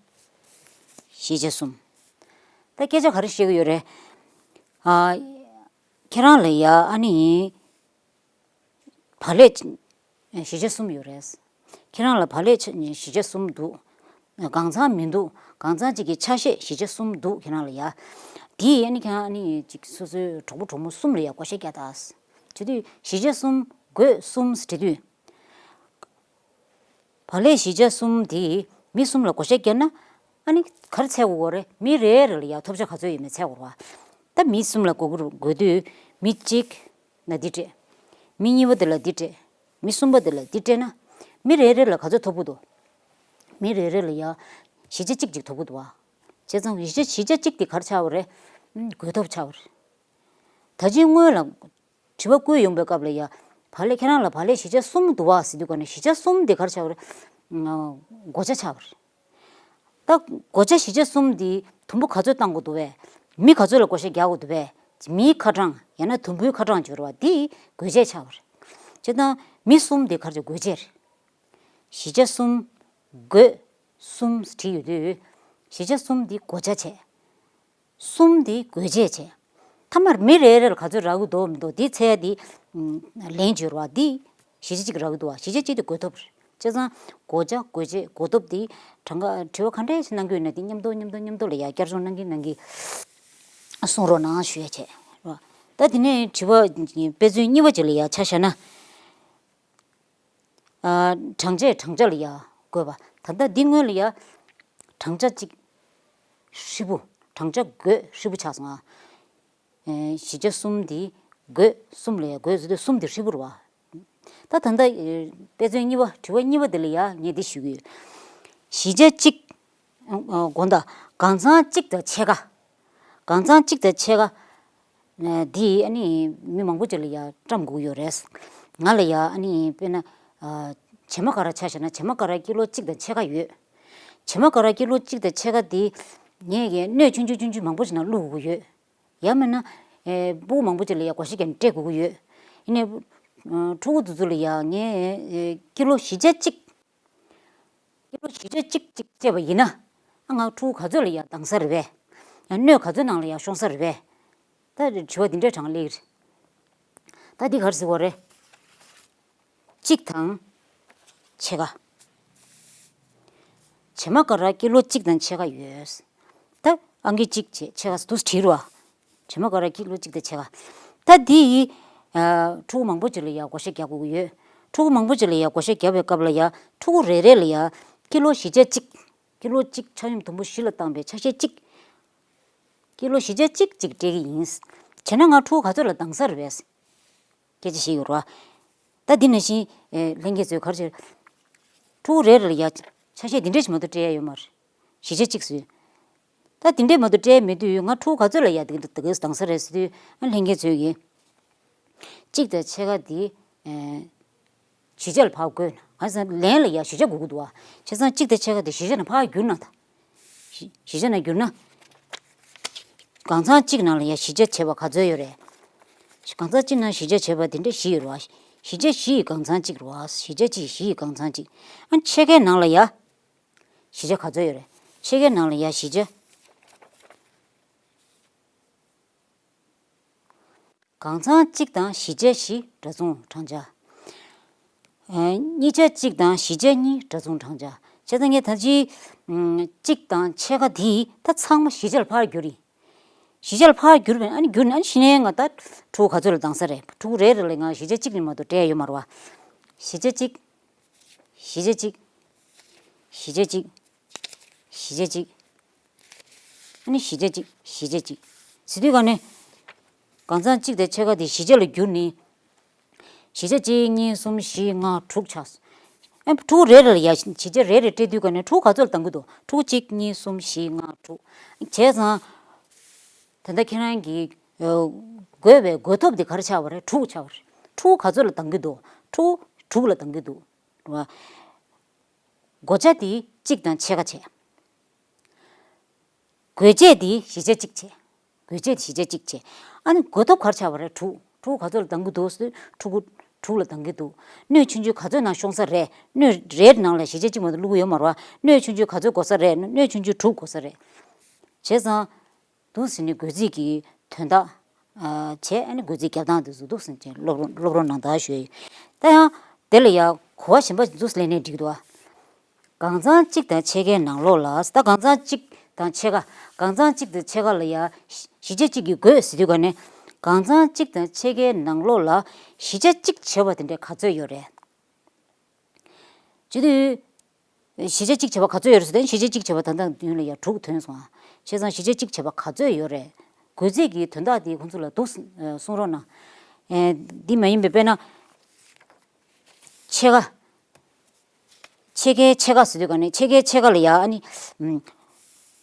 གཞིས་ཆགས་གསུམ། ད་སྐད་ཆ་ག་རེ་བཤད་ཀྱི་ཡོད་རེད། ཨ། ཁྱེད་རང་ལ་ཡ་ཨ་ནི། བག་ལེབ་གཞིས་ཆགས་གསུམ་ཡོད་རེད། ཁྱེད་རང་ལ་བག་ལེབ་གཞིས་ཆགས་གསུམ་འདུག་གང་ཚང་མི་འདུག་གང་ཚང་གཅིག་གི་ཆ་ཤས་གཞིས་ཆགས་གསུམ་འདུག་ཁྱེད་རང་ལ་ཡ། དེ་ཡིན་ན་ཁྱེད་རང་ཨ་ནི་ཅིག་སོ་སོའི་གྲོགས་པོ་གྲོགས་མོ་གསུམ་ལ་ཡ་བགོ་བཤའ་རྒྱག་དང་། བྱེད་དུས་གཞིས་ཆགས་གསུམ་བགོད་གསུམ་ཟེར་དུས། བག་ལེབ་གཞིས་ཆགས་གསུམ་དེ་མི་གསུམ་ལ་བགོ་བཤའ་བརྒྱབ་ན། ཨ་ནི་ག་རེ་འཚོལ་དགོས་རེད། མི་རེ་རེ་ལ་ཡ་ཐོབ་ཆ་ག་ཚོད་ཡོད་མེད་འཚོལ་དགོས་རེད་བ། ད་མི་གསུམ་ལ་བགོ་དགོས་བགོ་དུས་མི་གཅིག་ལ་འདི་སྤྲད། མི་གཉིས་པ་དེ་ལ་འདི་སྤྲད། མི་གསུམ་པ་དེ་ལ་འདི་སྤྲད་ན། མི་རེ་རེ་ལ་ག་ཚོད་ཐོབ་ཀྱི་འདུག་མི་རེ་རེ་ལ་ཡ་གཞིས་ཆགས་གཅིག་ཅིག་ཐོབ་ཀྱི་འདུག་བ། བྱས་ཙང་གཞིས་ཆགས་གཞིས་ཆགས་གཅིག་དེ་ག་རེ་ཆགས་པ་རེད། ཨ། བགོ་ཐོབ་ཆགས་པ་རེད། ད་ཅི་སྔོན་ལ་དྲི་བ་བཀོད་ཡོང་པའི་སྐབས་ལ་ཡ། བག་ལེབ་ཁྱེད་རང་ལ་བག་ལེབ་གཞིས་ཆགས་གསུམ་འདུག་བ་ཟེར་དུས་ག་ནས་གཞིས་ཆགས་གསུམ་དེ་ག་རེ་ཆགས་པ་རེད། ཨ། བགོ་བྱ་ཆགས་པ་རེད། ད་བགོ་བྱ་གཞིས་ཆགས་གསུམ་འདི་དུམ་བུ་ག་ཚོད་བཏང་དགོས་འདུག་བས། མི་ག་ཚོད་ལ་བགོ་བཤའ་རྒྱག་དགོས་འདུག་བས། མིའི་ཁ་གྲངས་ཡང་ན་དུམ་བུའི་ཁ་གྲངས་འབྱོར་བ་འདི་བགོ་བྱ་ཆགས་པ་རེད། བྱས་ཙང་མི་གསུམ་འདི་ག་རེ་བྱ་བགོ་བྱ་རེད། གཞིས་ཆགས་གསུམ་བགོ་གསུམ་བྲིས་ཡོད་དུས། གཞིས་ཆགས་གསུམ་འདི་བགོ་བྱ་བྱས། གསུམ་དེ་བགོ་བྱ་བྱས། མཐའ་མར་མི་རེ་རེ་ལ་ག་ཚོད་རག་གི་འདུག་མི་འདུག་དེ་འཚོལ་ཡ་དེ། ཨམ། ལན་བརྗོད་རོགས། དེ་གཞིས་ཆགས་གཅིག་རག་གི་འདུག་བ། གཞིས་ཆགས་གཅིག་དེ་བགོ་ཐོབ་རེད། བྱས་ཙང་བགོ་བྱ་བགོ་བྱེད་བགོ་ཐོབ་དེ་གྲངས་ཀ་དྲི་བ་ག་འདྲས་ཤིག་གནང་གི་ཡོད་ན་དེ་མཉམ་དུ་མཉམ་དུ་མཉམ་དུ་ལ་ཡ་བསྐྱར་སྦྱོང་གནང་གིན་གནང་གིན་གསུང་རོགས་གནང་ཞུ་ཡ་བྱས་རོགས། ད་དེ་ནས་དྲི་བ་དཔེ་མཚོན་གཉིས་པ་ཅིག་ལ་ཡ་ཆ་བཞག་ན། ཨ། གྲངས་ཆས་གྲངས་ཆ་ལ་ཡ་བགོས་པ། ད་ལྟ་འདི་སྔོན་ལ་ཡ་གྲངས་ཆ་གཅིག་ཧྲིལ་པོ། གྲངས་ཆ་བགོས་ཧྲིལ་པོ་ཆགས་སོང་ཨ། ཨེ། གཞིས་ཆགས་གསུམ་འདི་བགོས་གསུམ་ལ་ཡ་བགོས་ཟེར་དུས་གསུམ་འདི་ཧྲིལ་པོ་རེད་བ། ད་ད་ལྟ་ཨེ། དཔེ་མཚོན་གཉིས་པ་དྲི་བ་གཉིས་པ་འདི་ལ་ཡ་ངས་འདི་ཞུ་གི་ཡོད། གཞིས་ཆགས་གཅིག་ཨ། དགོངས་དག་གང་ཚང་གཅིག་དང་ཕྱེད་ཀ་གང་ཚང་གཅིག་དང་ཕྱེད་ཀ་ཨ། འདི་ཨ་ནི་མི་མང་པོ་ཅིག་ལ་ཡ་བཀྲམ་དགོས་ཀྱི་ཡོད་རེད། ང་ལ་ཡ་ཨ་ནི་དཔེར་ན། ཨ། བྱེ་མ་ཀ་ར་ཆ་བཞག་ན་བྱེ་མ་ཀ་ར་ཀི་ལོ་གཅིག་དང་ཕྱེད་ཀ་ཡོད། བྱེ་མ་ཀ་ར་ཀི་ལོ་གཅིག་དང་ཕྱེད་ཀ་འདི་ངས་ཀྱི་སྣོད་ཆུང་ཆུང་ཆུང་ཆུང་མང་པོ་ཞིག་ནང་བླུག་དགོས་ཀྱི་ཡོད། ཡང་མིན་ན། ཨེ། སྤུ་གུ་མང་པོ་ཅིག་ལ་ཡ་བགོ་བཤའ་བརྒྱབ་ནས་སྤྲད་དགོས་ཀྱི་ཡོད། ཡིན་ནའི། ཨ། ཕྲུ་གུ་དེ་ཚོ་ལ་ཡ་ངས་ཨེ། ཀི་ལོ་བཞི་ཆ་གཅིག་ཀི་ལོ་བཞི་ཆ་གཅིག་ཅིག་བཅད་པ་ཡིན་ན། ཨ། ང་ཕྲུ་གུ་ག་ཚོད་ལ་ཡ་འདང་ས་རེད་པས། ཡང་སྣོད་ག་ཚོད་ནང་ལ་ཡ་ཤོང་ས་རེད་པས། ད་དྲི་བ་འདི་འདྲའི་གྲངས་སླེབས་ཀྱི་རེད། ད་འདི་ག་རེ་ཟེར་བ་རེད། གཅིག་དང་ཕྱེད་ཀ་བྱེ་མ་ཀ་ར་ཀི་ལོ་གཅིག་དང་ཕྱེད་ཀ་ཡོད། ད་ཨང་ཀི་གཅིག་བྱས་ཕྱེད་ཀ་འདུག་བྲིས་རོགས། བྱེ་མ་ཀ་ར་ཀི་ལོ་གཅིག་དང་ཕྱེད་ཀ་ད་འདི་ཡི། ཨ། ཕྲུ་གུ་མང་པོ་ཅིག་ལ་ཡ་བགོ་བཤའ་རྒྱག་དགོས་ཀྱི་ཡོད། ཕྲུ་གུ་མང་པོ་ཅིག་ལ་ཡ་བགོ་བཤའ་བརྒྱབ་པའི་སྐབས་ལ་ཡ་ཕྲུ་གུ་རེ་རེ་ལ་ཡ་ཀི་ལོ་བཞི་ཆ་གཅིག་ཀི་ལོ་གཅིག་ཆ་སྙོམས་དུམ་བུ་བཞི་ལ་བཏང་བའི་ཆ་ཤས་གཅིག་ཀི་ལོ་བཞི་ཆ་གཅིག་གཅིག་སྤྲད་ཀྱི་ཡིན། བྱས་ན་ང་ཕྲུ་གུ་ག་ཚོད་ལ་འདང་ས་རེད་པས། སྐད་ཆ་བཤད་ཡོད་རེད་བ། ད་འདི་ནང་བཞིན། ཨེ། ལྷན་རྒྱས་ཚོས་ག་རེ་བྱས། ཕྲུ་གུ་རེ་རེ་ལ་ཡ་ཆ་ཤས་འདི་འདྲས་ཤིག་མ་གཏོགས་སྤྲད་ཡ་ཡོད་མ་རེད། བཞི་ཆ་གཅིག་བཟོས། ད་འདི་འདྲས་མ་གཏོགས་སྤྲད་མེད་དུས་ང་ཕྲུ་གུ་ག་ཚོད་ལ་ཡ་འདི་འདི་འདང་ས་རེད་ཟེར་དུས། ཨ། ལྷན་རྒྱས་ཚོས་ཀྱིས། གཅིག་དང་ཕྱེད་ཀ་འདི། ཨེ། བཞི་ཆ་ལ་ཕར་བགོས་ན། ང་ཚོ་ལན་ལ་ཡ་བཞི་ཆ་དགོས་ཀྱི་འདུག་བ། བྱས་ཙང་གཅིག་དང་ཕྱེད་ཀ་དེ་བཞི་ཆ་ནང་ཕར་བསྒྱུར་ན་ད། བཞི། བཞི་ཆ་ནང་བསྒྱུར་ན། གང་ཚང་གཅིག་ནང་ལ་ཡ་བཞི་ཆ་བྱས་པ་ག་ཚོད་ཡོད་རེད། གང་ཚང་གཅིག་ནང་བཞི་ཆ་བྱས་པ་དེ་འདྲ་བཞི་ཡོད་རེད་བ། བཞི་ཆ་བཞི་ཡི་གང་ཚང་གཅིག་རེད་བ། བཞི་ཆ་གཅིག་བཞི་ཡི་གང་ཚང་གཅིག་ཨ། ཕྱེད་ཀའི་ནང་ལ་ཡ། བཞི་ཆ་ག་ཚོད་ཡོད་རེད། ཕྱེད་ཀའི་ནང་ལ་ཡ་བཞི་ཆ། གང་ཚང་གཅིག་དང་བཞི་ཆ་བཞི་འདྲ་མཚུངས་གྲངས་ཆ། གཉིས་ཆ་གཅིག་དང་བཞི་ཆ་གཉིས་འདྲ་མཚུངས་གྲངས་ཆ། བྱས་ཙང་ངས་ད་ཅི་གཅིག་དང་ཕྱེད་ཀ་དེ་ད་ཚང་མ་བཞི་ཆར་ཕར་བསྒྱུར་ཡིན། བཞི་ཆར་ཕར་བསྒྱུར་བས་ཨ་ནི་བསྒྱུར་ནས་ཨ་ནི་ཕྱི་ནས་ང་ད་ཕྲུ་གུ་ག་ཚོད་ལ་འདང་ས་རེད། ཕྲུ་གུ་རེ་རེ་ལ་ང་བཞི་ཆ་གཅིག་ནས་མ་གཏོགས་སྤྲད་ཡ་ཡོད་མ་རེད་བ། བཞི་ཆ་གཅིག་བཞི་ཆ་གཅིག་བཞི་ཆ་གཅིག་བཞི་ཆ་གཅིག་ཨ་ནི་བཞི་ཆ་གཅིག་བཞི་ཆ་གཅིག་ཟེར་དུས་ག་ནས་གང་ཚང་གཅིག་དང་ཕྱེད་ཀ་དེ་བཞི་ཆ་ལ་བསྒྱུར་ནས། བཞི་ཆ་གཅིག་གཉིས་གསུམ་བཞི་ལྔ་དྲུག་ཆགས་སོང་། ཨ་ཕྲུ་གུ་རེ་རེ་ལ་ཡ་བཞི་ཆ་རེ་རེ་སྤྲད་དུས་ག་ནས་ཕྲུ་གུ་ག་ཚོད་ལ་འདང་གི་འདུག་ཕྲུ་གུ་གཅིག་གཉིས་གསུམ་བཞི་ལྔ་དྲུག་བྱས་ཙང་། ད་ལྟ་ཁྱེད་རང་གིས་བགོས་པའི་བགོ་ཐོབ་དེ་ག་རེ་ཆགས་པ་རེད། དྲུག་ཆགས་པ་རེད། ཕྲུ་གུ་ག་ཚོད་ལ་འདང་གི་འདུག་ཕྲུ་གུ་དྲུག་ལ་འདང་གི་འདུག་བ། བགོ་བྱ་དེ་གཅིག་དང་ཕྱེད་ཀ་བྱས། བགོ་བྱེད་དེ་བཞི་ཆ་གཅིག་བྱས། བགོ་བྱེད་དེ་བཞི་ཆ་གཅིག་བྱས། ཨ་ནི་བགོ་ཐོབ་ག་རེ་ཆགས་པ་རེད། དྲུག་ཕྲུ་གུ་ག་ཚོད་ལ་འདང་གི་འདུག་ཟེར་དུས་ཕྲུ་གུ་དྲུག་ལ་འདང་གི་འདུག་སྣོད་ཆུང་ཆུང་ག་ཚོད་ནང་ཤོང་ས་རེད། སྣོད་རེའི་ནང་ལ་བཞི་ཆ་གཅིག་མ་གཏོགས་བླུག་གི་ཡོད་མ་རེད་བ། སྣོད་ཆུང་ཆུང་ག་ཚོད་དགོས་ས་རེད། སྣོད་ཆུང་ཆུང་དྲུག་དགོས་ས་རེད། བྱས་ཙང་། འདུག་ཟེར་ནས་བགོ་རྩིས་ཀྱི་དོན་དག་བྱས། ཨ་ནི་བགོ་རྩིས་རྒྱབ་སྟངས་དེ་ཚོ་འདུག་ཟེར་ནས་སློབ་སློབ་རོགས་གནང་དང་ཞུ་ཡི། ད་ཡང་དེ་ལ་ཡང་གོ་བ་གཞན་པ་འདུག་ལེན་ནས་འགྲིག་འདུག་ཨ། གང་ཚང་གཅིག་དང་ཕྱེད་ཀའི་ནང་ལོགས་ལ། ད་གང་ཚང་གཅིག་དང་ཕྱེད་ཀ་གང་ཚང་གཅིག་དང་ཕྱེད་ཀ་ལ་ཡ་བཞི་ཆ་གཅིག་གིས་བགོས་ཟེར་དུས་ག་ནས་གང་ཚང་གཅིག་དང་ཕྱེད་ཀའི་ནང་ལོགས་ལ་བཞི་ཆ་གཅིག་བྱས་པ་དེ་འདྲ་ག་ཚོད་ཡོད་རེད། བྱེད་དུས། བཞི་ཆ་གཅིག་བྱས་པ་ག་ཚོད་ཡོད་རེད་ཟེར་ཏེ། བཞི་ཆ་གཅིག་བྱས་པ་ད་ལྟ་མདུན་ལ་ཡ་དྲུག་ཐོན་སོང་ཨ། བྱས་ཙང་བཞི་ཆ་གཅིག་བྱས་པ་ག་ཚོད་ཡོད་རེད། བགོ་རྩིས་ཀྱི་དོན་དག་དེ་ཁོང་ཚོ་ལ་འདུག་གསུང་རོགས་གནང་། ཨེ། འདི་མ་ཡིན་པའི་དཔེར་ན། ཕྱེད་ཀ་ཕྱེད་ཀའི་ཕྱེད་ཀ་ཟེར་དུས་ག་ནས་ཕྱེད་ཀའི་ཕྱེད་ཀ་ལ་ཡ་ཨ་ནི།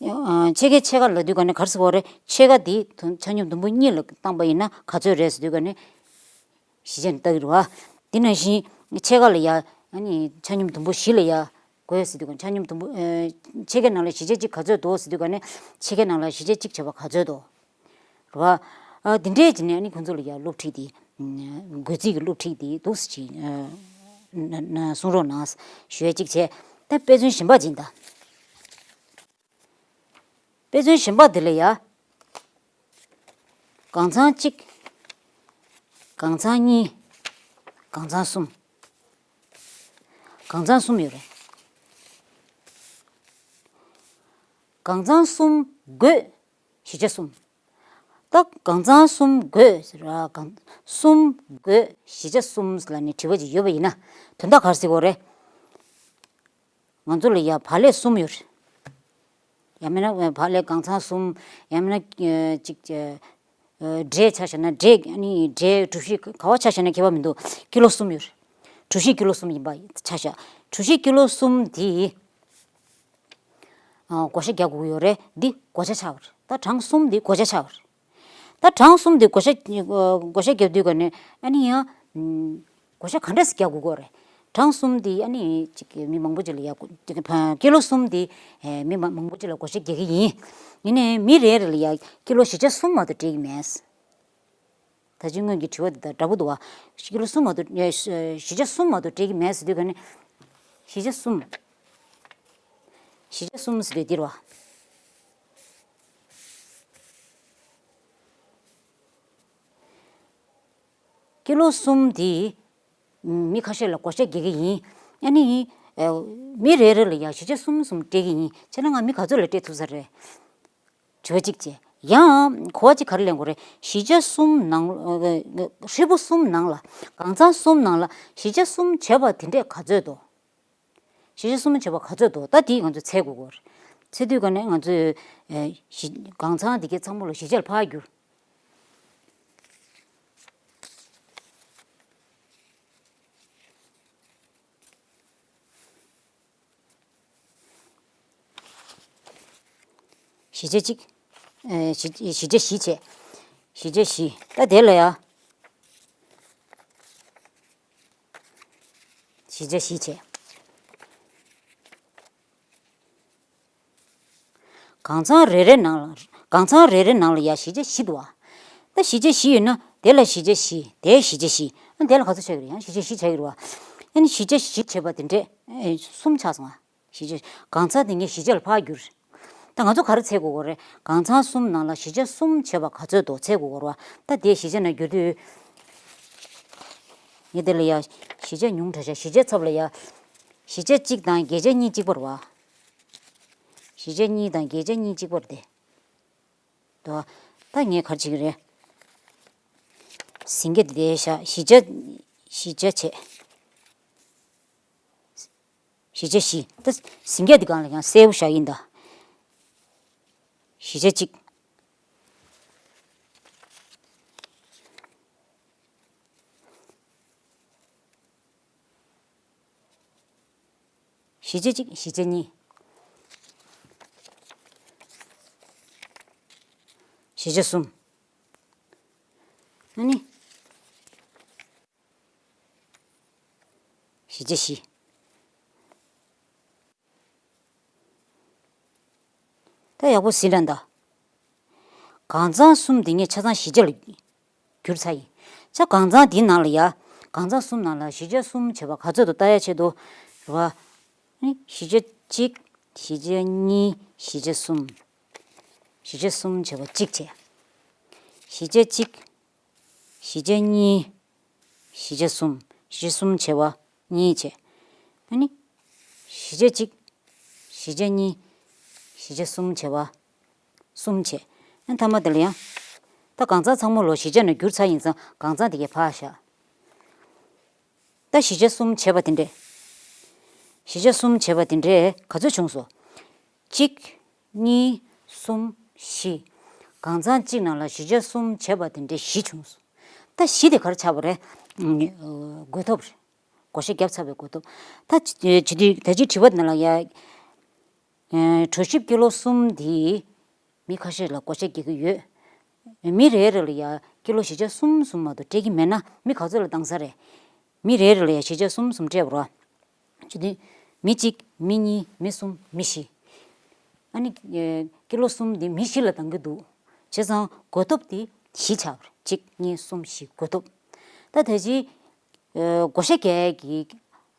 ཕྱེད་ཀའི་ཕྱེད་ཀ་ལབ་དུས་ག་ནས་ག་རེ་ཟེར་བ་རེད། ཕྱེད་ཀ་འདི་ཆ་སྙོམས་དུམ་བུ་གཉིས་ལ་བཏང་པ་ཡིན་ན་ག་ཚོད་རེད་ཟེར་དུས་ག་ནས། བཞི་ཆ་ནས་བལྟ་གི་རེད་བ། དེ་ནང་བཞིན་ཕྱེད་ཀ་ལ་ཡ་ཨ་ནི་ཆ་སྙོམས་དུམ་བུ་བཞི་ལ་ཡ་བགོས་ཟེར་དུས་ག་ཆ་སྙོམས་དུམ་བུ། ཨེ། ཕྱེད་ཀའི་ནང་ལ་བཞི་ཆ་གཅིག་ག་ཚོད་འདུག་ཟེར་དུས་ག་ནས་ཕྱེད་ཀའི་ནང་ལ་བཞི་ཆ་གཅིག་བྱས་པ་ག་ཚོད་འདུག་རེད་བ། ཨ། འདི་འདྲས་བྱས་ནས་ཨ་ནི་ཁོང་ཚོ་ལ་ཡ་སློབ་ཁྲིད་དེ། བགོ་རྩིས་ཀྱི་སློབ་ཁྲིད་དེ་འདུག་སེ་ཅིག་ཨ། ན་ན་གསུང་རོགས་གནང་ཞུ་ཡ་གཅིག་བྱས། ད་དཔེ་མཚོན་གཞན་པ་ཅིག་ད། དཔེ་མཚོན་གཞན་པ་འདི་ལ་ཡ། གང་ཚང་གཅིག་གང་ཚང་གཉིས། གང་ཚང་གསུམ། གང་ཚང་གསུམ་ཡོད་རེད། གང་ཚང་གསུམ་བགོས་བཞི་ཆ་གསུམ། ད་གང་ཚང་གསུམ་བགོས་ཟེར་བ། གང་གསུམ་བགོས་བཞི་ཆ་གསུམ་ལབ་ནས་དྲི་བ་ཅིག་ཡོད་པ་ཡིན་ན་དོན་དག་ག་རེ་ཟེར་དགོས་རེད། ང་ཚོ་ལ་ཡ་བག་ལེབ་གསུམ་ཡོད་རེད། ཡང་མིན་ན་བག་ལེབ་གང་ཚང་གསུམ། ཡང་མིན་ན་ཨ་ཅིག་ཨ་འབྲས་ཆ་བཞག་ན་འབྲས། ཨ་ནི་འབྲས་གྲུ་བཞི་ག་བ་ཆ་བཞག་ན་ཁྱད་པར་མི་འདུག་ཀི་ལོ་གསུམ་ཡོད་རེད། གྲུ་བཞི་ཀི་ལོ་གསུམ་ཡིན་པ་ཆ་བཞག་གྲུ་བཞི་ཀི་ལོ་གསུམ་དེ་ཨ་བགོ་བཤའ་རྒྱག་དགོས་ཀྱི་ཡོད་རེད། འདི་བགོ་བྱ་ཆགས་པ་རེད། ད་གྲངས་གསུམ་འདི་བགོ་བྱ་ཆགས་པ་རེད། ད་གྲངས་གསུམ་དེ་བགོ་བཤའ་བགོ་བཤའ་རྒྱབ་དུས་ག་ནས་ཨ་ནི་ཡང་བགོ་བཤའ་ག་འདྲ་སེ་རྒྱག་དགོས་ཀྱི་ཡོད་རེད། གྲངས་གསུམ་དེ་ཨ་ནི་ཅིག་མི་མང་པོ་ཅིག་ལ་ཡ་ཀི་ལོ་གསུམ་དེ་མི་མང་པོ་ཅིག་ལ་བགོ་བཤའ་རྒྱག་གི་ཡིན། ཡིན་ནའི་མི་རེ་རེ་ལ་ཡ་ཀི་ལོ་བཞི་ཆ་གསུམ་མ་གཏོགས་སྤྲད་ཀྱི་མེད། ད་ཅི་སྔོན་གྱི་དྲི་བ་འདི་དང་འདྲ་པོ་འདུག་བ། ཀི་ལོ་གསུམ་མ་གཏོགས་བཞི་ཆ་གསུམ་མ་གཏོགས་སྤྲད་ཀྱི་མེད་ཟེར་དུས་ག་ནས་བཞི་ཆ་གསུམ། བཞི་ཆ་གསུམ་ཟེར་དུས་འདིར་བ། ཀི་ལོ་གསུམ་འདི་མི་ཁ་ཤས་ལ་བགོ་བཤའ་རྒྱག་གི་ཡིན། ཨ་ནི་མི་རེ་རེ་ལ་ཡང་བཞི་ཆ་གསུམ་གསུམ་སྤྲད་ཀྱི་ཡིན། བྱས་ན་ང་མི་ག་ཚོད་ལ་སྤྲད་ཐུབ་ས་རེད། བྱོས་གཅིག་བྱས། ཡང་གོ་བ་གཅིག་ག་རེ་ལེན་དགོས་རེད། བཞི་ཆ་གསུམ་ནང་ཧྲིལ་པོ་གསུམ་ནང་ལ་གང་ཚང་གསུམ་ནང་ལ་བཞི་ཆ་གསུམ་བྱས་པ་དེ་འདྲས་ག་ཚོད་འདུག་བཞི་ཆ་གསུམ་བྱས་པ་ག་ཚོད་འདུག་ད་དེ་ང་ཚོས་འཚོལ་དགོས་ཀྱི་རེད། འཚོལ་དུས་ག་ནས་ང་ཚོས་ཨེ་བཞི་གང་ཚང་དེ་གའི་ཚང་མ་ལ་བཞི་ཆར་ཕར་བསྒྱུར། བཞི་ཆ་གཅིག་ཨེ་བཞི་བཞི་ཆ་བཞི་བྱས། བཞི་ཆ་བཞི། ད་དེ་ལ་ཡ། བཞི་ཆ་བཞི་བྱས། གང་ཚང་རེ་རེ་ནང་ལ་གང་ཚང་རེ་རེ་ནང་ལ་ཡ་བཞི་ཆ་བཞི་འདུག་བ། ད་བཞི་ཆ་བཞི་ཡོད་ན་དེ་ལ་བཞི་ཆ་བཞི། དེ་བཞི་ཆ་བཞི། ཨ་དེ་ལ་ག་ཚོད་ཆགས་ཀྱི་རེད། ཡང་བཞི་ཆ་བཞི་ཆགས་ཀྱི་རེད་བ། ཨ་ནི་བཞི་ཆ་བཞི་བྱས་པ་དེ་འདྲས་ཨེ་གསུམ་ཆགས་སོང་ང་། བཞི་ཆ། གང་ཚང་དེ་ངས་བཞི་ཆ་ལ་ཕར་བསྒྱུར། ད་ང་ཚོ་ག་རེ་འཚོལ་དགོས་ཀྱི་རེད། གང་ཚང་གསུམ་ནང་ལ་བཞི་ཆ་གསུམ་བྱས་པ་ག་ཚོད་འདུག་འཚོལ་དགོས་ཀྱི་རེད་བ། ད་དེ་བཞི་ཆ་ནང་བསྒྱུར་དུས། ངས་དེ་ལ་ཡ། བཞི་ བཞི་ཆ་ཉུང་དྲགས་ཤག་བཞི་ཆའི་ཚབ་ལ་ཡ། བཞི་ཆ་གཅིག་དང་བརྒྱད་ཆ་གཉིས་གཅིག་པ་རེད་བ། བཞི་ཆ་གཉིས་དང་བརྒྱད་ཆ་གཉིས་གཅིག་པ་རེད་དེ། དོ། ད་ངས་ག་རེ་བྱེད་ཀྱི་རེད། ཟིན་རྒྱ་དེ་བསྡད་ཤག་བཞི་ཆ། བཞི་ཆ་བྱས། བཞི་ཆ་བཞི། ད་ཟིན་རྒྱ་དེ་སྒང་ལ་ཡང་གསལ་པོ་བཞག་ཡིན་ད། བཞི་ཆ་གཅིག་བཞི་ཆ་གཅིག་བཞི་ཆ་གཉིས། བཞི་ཆ་གསུམ། ཨ་ནི། བཞི་ཆ་བཞི། ད་ཡག་པོ་ཟིན་རན་ད། གང་ཚང་གསུམ་དེ་ངས་ཆ་ཚང་བཞི་ཆ་ལ་བསྒྱུར་ཚར་ཡིན། ཆ་གང་ཚང་དེའི་ནང་ལ་ཡ། གང་ཚང་གསུམ་ནང་ལ་བཞི་ཆ་གསུམ་བྱས་པ་ག་ཚོད་འདུག་ལྟ་ཡ་ཆེད་དུ། རེད་བ། ཨ་ནི་བཞི་ཆ་གཅིག་བཞི་ཆ་གཉིས། བཞི་ཆ་གསུམ། བཞི་ཆ་གསུམ་བྱས་པ་གཅིག་བྱས། བཞི་ཆ་གཅིག་བཞི་ཆ་གཉིས། བཞི་ཆ་གསུམ། བཞི་ཆ་གསུམ་བྱས་པ་གཉིས་བྱས། ཨ་ནི། བཞི་ཆ་གཅིག་བཞི་ཆ་གཉིས། བཞི་ཆ་གསུམ་བྱས་པ་གསུམ་བྱས། ཨ་ནི་མཐའ་མ་དེ་ལ་ཡང་། ད་གང་ཚང་ཚང་མ་ལོ་བཞི་ཆ་ནས་བསྒྱུར་ཚར་ཡིན་ཙང་གང་ཚང་དེ་གས་ཕར་བཞག་ད་བཞི་ཆ་གསུམ་བྱས་པ་དེ་འདྲས། བཞི་ཆ་གསུམ་བྱས་པ་དེ་འདྲས་ག་ཚོད་བྱུང་སོང་། གཅིག་གཉིས། གསུམ། བཞི། གང་ཚང་གཅིག་ནང་ལ་བཞི་ཆ་གསུམ་བྱས་པ་དེ་འདྲས་བཞི་བྱུང་སོང་། ད་བཞི་དེ་ག་རེ་ཆགས་པ་རེད། ཨ་ནི། བགོ་ཐོབ་རེད། བགོ་བཤའ་བརྒྱབ་ཚར་བའི་བགོ་ཐོབ། ད་བྱེད་དུས་ད་ཅི་དྲི་བ་འདི་ནང་ལ་ཡ། ཨ། གྲོ་ཞིབ་ཀི་ལོ་གསུམ་འདི་མི་ཁ་ཤས་ལ་བགོ་བཤའ་རྒྱག་གི་ཡོད། མི་རེ་རེ་ལ་ཡ་ཀི་ལོ་བཞི་ཆ་གསུམ་གསུམ་མ་གཏོགས་སྤྲད་ཀྱི་མེད་ན་མི་ག་ཚོད་ལ་བཏང་ས་རེད། མི་རེ་རེ་ལ་ཡ་བཞི་ཆ་གསུམ་གསུམ་སྤྲད་པ་རེད། བྱེད་དུས། མི་གཅིག་མི་གཉིས། མི་གསུམ། མི་བཞི། ཨ་ནི། ཨེ། ཀི་ལོ་གསུམ་འདི་མི་བཞི་ལ་བཏང་གི་འདུག་བྱས་ཙང་བགོ་ཐོབ་འདི་བཞི་ཆགས་པ་རེད། གཅིག་གཉིས། གསུམ། བཞི། བགོ་ཐོབ། ད་ད་ཅི། ཨེ། བགོ་བཤའ་རྒྱག་ཡས་ཀྱི།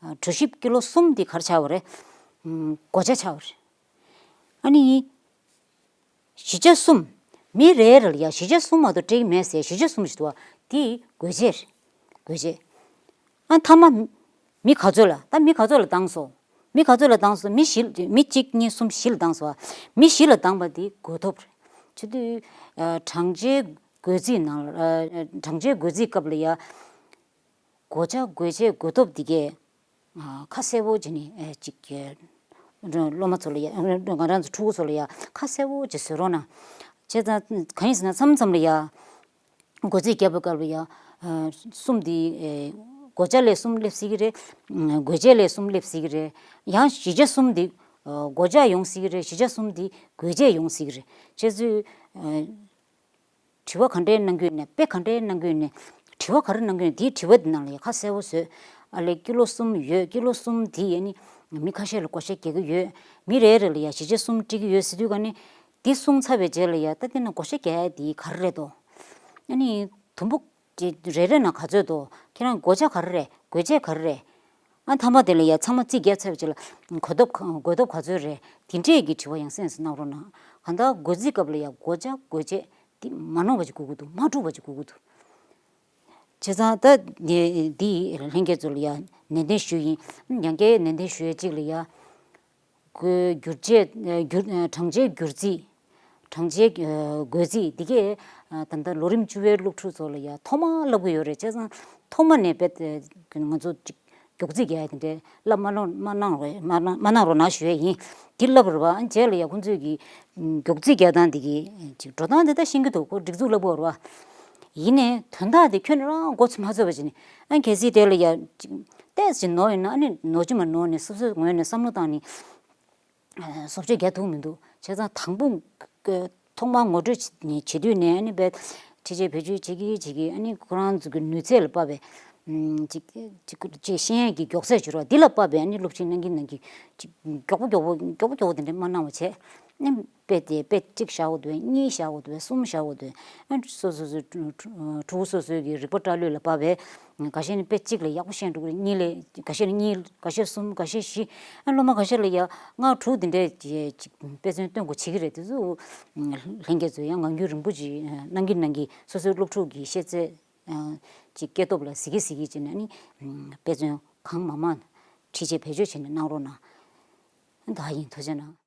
ཨ། གྲོ་ཞིབ་ཀི་ལོ་གསུམ་འདི་ག་རེ་ཆགས་པ་རེད། ཨམ། བགོ་བྱ་ཆགས་པ་རེད། ཨ་ནི། བཞི་ཆ་གསུམ། མི་རེ་རེ་ལ་ཡ་བཞི་ཆ་གསུམ་མ་གཏོགས་སྤྲད་ཀྱི་མེད་ཟེར། བཞི་ཆ་གསུམ་ཞིག་འདུག་བ། དེ་བགོ་བྱེད་རེད། བགོ་བྱེད། ཨ། མཐའ་མ། མི་ག་ཚོད་ལ། ད་མི་ག་ཚོད་ལ་བཏང་སོང་། མི་ག་ཚོད་ལ་བཏང་སོང་། མི་བཞི། མི་གཅིག་གཉིས། གསུམ། བཞི་ལ་བཏང་སོང་བ། མི་བཞི་ལ་བཏང་པ་དེ་བགོ་ཐོབ་རེད། བྱེད་དུས། ཨ། གྲངས་ཆེའི་བགོ་རྩིས་ནང་ལ། ཨ། གྲངས་ཆེའི་བགོ་རྩིས་སྐབས་ལ་ཡ། བགོ་བྱ། བགོ་བྱེད། བགོ་ཐོབ་འདི་གས། ཨ། ཁ་གསལ་པོ་བྱས་ནས། ཨེ། ཅིག་སློབ་མ་ཚོ་ལ་ཡ། ང་རང་ཚོ་ཕྲུ་གུ་ཚོ་ལ་ཡ་ཁ་གསལ་པོ་ཅིག་བཟོ་རོགས་གནང་། བྱས་ཙང་གང་ཡིན་ཟེར་ན་མཚམས་མཚམས་ལ་ཡ། བགོ་རྩིས་རྒྱབ་པའི་སྐབས་ལ་ཡ། ཨ། གསུམ་འདི། ཨེ། བགོ་བྱ་ལས་གསུམ་སླེབས་སྲིད་ཀྱི་རེད། ཨ། བགོ་བྱེད་ལས་གསུམ་སླེབས་སྲིད་ཀྱི་རེད། ཡང་བཞི་ཆ་གསུམ་འདི། ཨ། བགོ་བྱ་ཡོང་སྲིད་ཀྱི་རེད། བཞི་ཆ་གསུམ་འདི་བགོ་བྱེད་ཡོང་སྲིད་ཀྱི་རེད། བྱས་ཙང་། ཨ། དྲི་བ་ག་འདྲའི་གནང་གི་ཡོད་ནས། དཔེ་ག་འདྲའི་གནང་གི་ཡོད་ནས། དྲི་བ་ག་རེ་གནང་གི་ཡོད་ནས། དེའི་དྲི་བ་འདི་ནང་ལ་ཡ་ཁ་གསལ་པོ་བཟོས། ཨ་ལས། ཀི་ལོ་གསུམ་ཡོད། ཀི་ལོ་གསུམ་འདི་ཡ་ནི་མི་ཁ་ཤས་ལ་བགོ་བཤའ་རྒྱག་གི་ཡོད། མི་རེ་རེ་ལ་ཡ་བཞི་ཆ་གསུམ་སྤྲད་ཀྱི་ཡོད་ཟེར་དུས་ག་ནི། འདི་གསུངས་ཚར་བའི་རྗེས་ལ་ཡ། ད་འདི་ན་བགོ་བཤའ་རྒྱག་ཡ་འདི་ག་རེ་རེད་དོ། ཨ་ནི། དུམ་བུ་རེ་རེ་ན་ག་ཚོད་དོ། ཁྱེད་རང་བགོ་བྱ་ག་རེ་རེད། བགོ་བྱེད་ག་རེ་རེད། ཨ། མཐའ་མ་དེ་ལ་ཡ་ཚང་མ་རྩིས་བརྒྱབ་ཚར་བའི་རྗེས་ལ། བགོ་ཐོབ་ག། བགོ་ཐོབ་ག་ཚོད་རེད། དེ་འདྲས་ཀྱི་དྲི་བ་ཡང་སེམས་སུ་གནང་རོགས་གནང་། གང་ལྟར་བགོ་རྩིས་སྐབས་ལ་ཡ་བགོ་བྱ། བགོ་བྱེད་འདི་མ་ནོར་བ་ཅིག་དགོས་ཀྱི་འདུག་མ་འཁྲུག་པ་ཅིག་དགོས་ཀྱི་འདུག་བྱས་ཙང་ད་འདི་ལྷན་རྒྱས་ཚོ་ལ་ཡ་ནན་ཏན་ཞུ་ཡིན། ཡང་བསྐྱར་ནན་ཏན་ཞུ་ཡས་གཅིག་ལ་ཡ། བགོ། བསྒྱུར་བྱེད། ཨ། བསྒྱུར། ཨ། གྲངས་ཆེའི་བསྒྱུར་རྩིས། གྲངས་ཆེའི། ཨ། བགོ་རྩིས་འདི་གས། ཨ། ད་ལྟ་ལོ་རིམ་བཅུ་པའི་སློབ་ཕྲུག་ཚོ་ལ་ཡ་ཐོག་མར་བསླབ་ཀྱི་ཡོད་རེད། བྱས་ཙང་ཐོག་མ་ནས་རྦད་དེ་ང་ཚོ་ཅིག་མགྱོགས་རྩིས་རྒྱག་ཡ་དེ་འདྲའི་བསླབ་མ་ལོ། མ་གནང་རོགས། མ་གནང་། མ་གནང་རོགས་གནང་ཞུ་ཡས་ཡིན། འདི་བསླབ་རེད་བ། རྗེས་ལ་ཡ་ཁོང་ཚོས་ཀྱི་མགྱོགས་རྩིས་རྒྱག་སྟངས་འདི་གི་ཅིག་འགྲོ་སྟངས་དེ་ད་ཤེས་ཀྱི་འདུག་ཁོ་སྒྲིག་འཛུགས་བསླབ་ཀྱི་ཡོད་རེད་བ། ཡིན་ནའི་དོན་དག་དེ་ཁྱོན་ནས་རང་མགོ་ཚོད་མ་ཚོད་པ་བྱས་ནས། ཨ། གལ་སྲིད་དེ་ལ་ཡ་ཅིག་ཏོག་ཙམ་ནོར་ཡོད་ན། ཨ་ནི་ནོར་གྱི་མ་ནོར་ནས་སོ་སོའི་ངོས་ནས་བསམ་བློ་བཏང་ནས། ཨ། བཟོ་བཅོས་རྒྱག་ཐུབ་མི་འདུག་བྱས་ཙང་དང་པོ་ཐོག་མར་ངོ་སྤྲོད་བྱེད་དུས་ནས། ཨ་ནི་རྦད་ཁྲིད་ཆས་བེད་སྤྱོད་བྱེད་ཀྱི་བྱེད་ཀྱི། ཨ་ནི་ཁོ་རང་ཚོ་གི་ནུས་ཚད་ལ་དཔག་པའི། ཨམ། ཅིག་ཅིག་ཅིག་ཤེས་ཡས་ཀྱི་མགྱོགས་ཚད་ཅིག་རེད་བ། འདི་ལ་དཔག་པའི། ཨ་ནི་སློབ་ཁྲིད་གནང་གིན་གནང་གིན་ཅིག་མགྱོགས་པོ་མགྱོགས་པོ་མགྱོགས་པོ་མགྱོགས་པོ་དེ་འདྲ་མ་གནང་བ་བྱས། ཨ་ནི་དཔེ་དེ་དཔེ་གཅིག་བཞག་དགོས་འདུག་གཉིས་བཞག་དགོས་འདུག་གསུམ་བཞག་དགོས་འདུག་ཨ་ནི་སོ་སོ་སོ་སོའི་ཕྲུ་གུ་སོ་སོའི་གི་རིག་པ་བཀྲ་ལྷོད་ལ་དཔག་པའི། འགའ་ཤས་ནི་དཔེ་གཅིག་ལ་ཡག་པོ་ཤེས་འགྲོ་གི་རེད། གཉིས་ལ། འགའ་ཤས་ནི་གཉིས། འགའ་ཤས་གསུམ། འགའ་ཤས་བཞི། ཨ། སློབ་མ་འགའ་ཤས་ལ་ཡ་ལྔ་དྲུག་འདི་འདྲས་ཅིག་དཔེ་མཚོན་སྟོན་དགོས་བྱེད་ཀྱི་རེད། དེ་ཚོ་ལྷན་རྒྱས་ཚོས་ཡང་ངང་རྒྱུད་རིང་པོ་ཅིག་གནང་གིན་གནང་གིན། སོ་སོའི་སློབ་ཕྲུག་གི་ཤེས་ཚད་ ཅིག་སྐྱེ་སྟོབས་ལ་གཟིགས་ཀྱི་གཟིགས་ཀྱི་བྱས་ནས་ནི་དཔེ་མཚོན་གང་མང་མང་བྲིས་བྱས་བེད་སྤྱོད་བྱས་ནས་གནང་རོགས་གནང་། ད་ཡིན། ཐུགས་རྗེ་གནང་།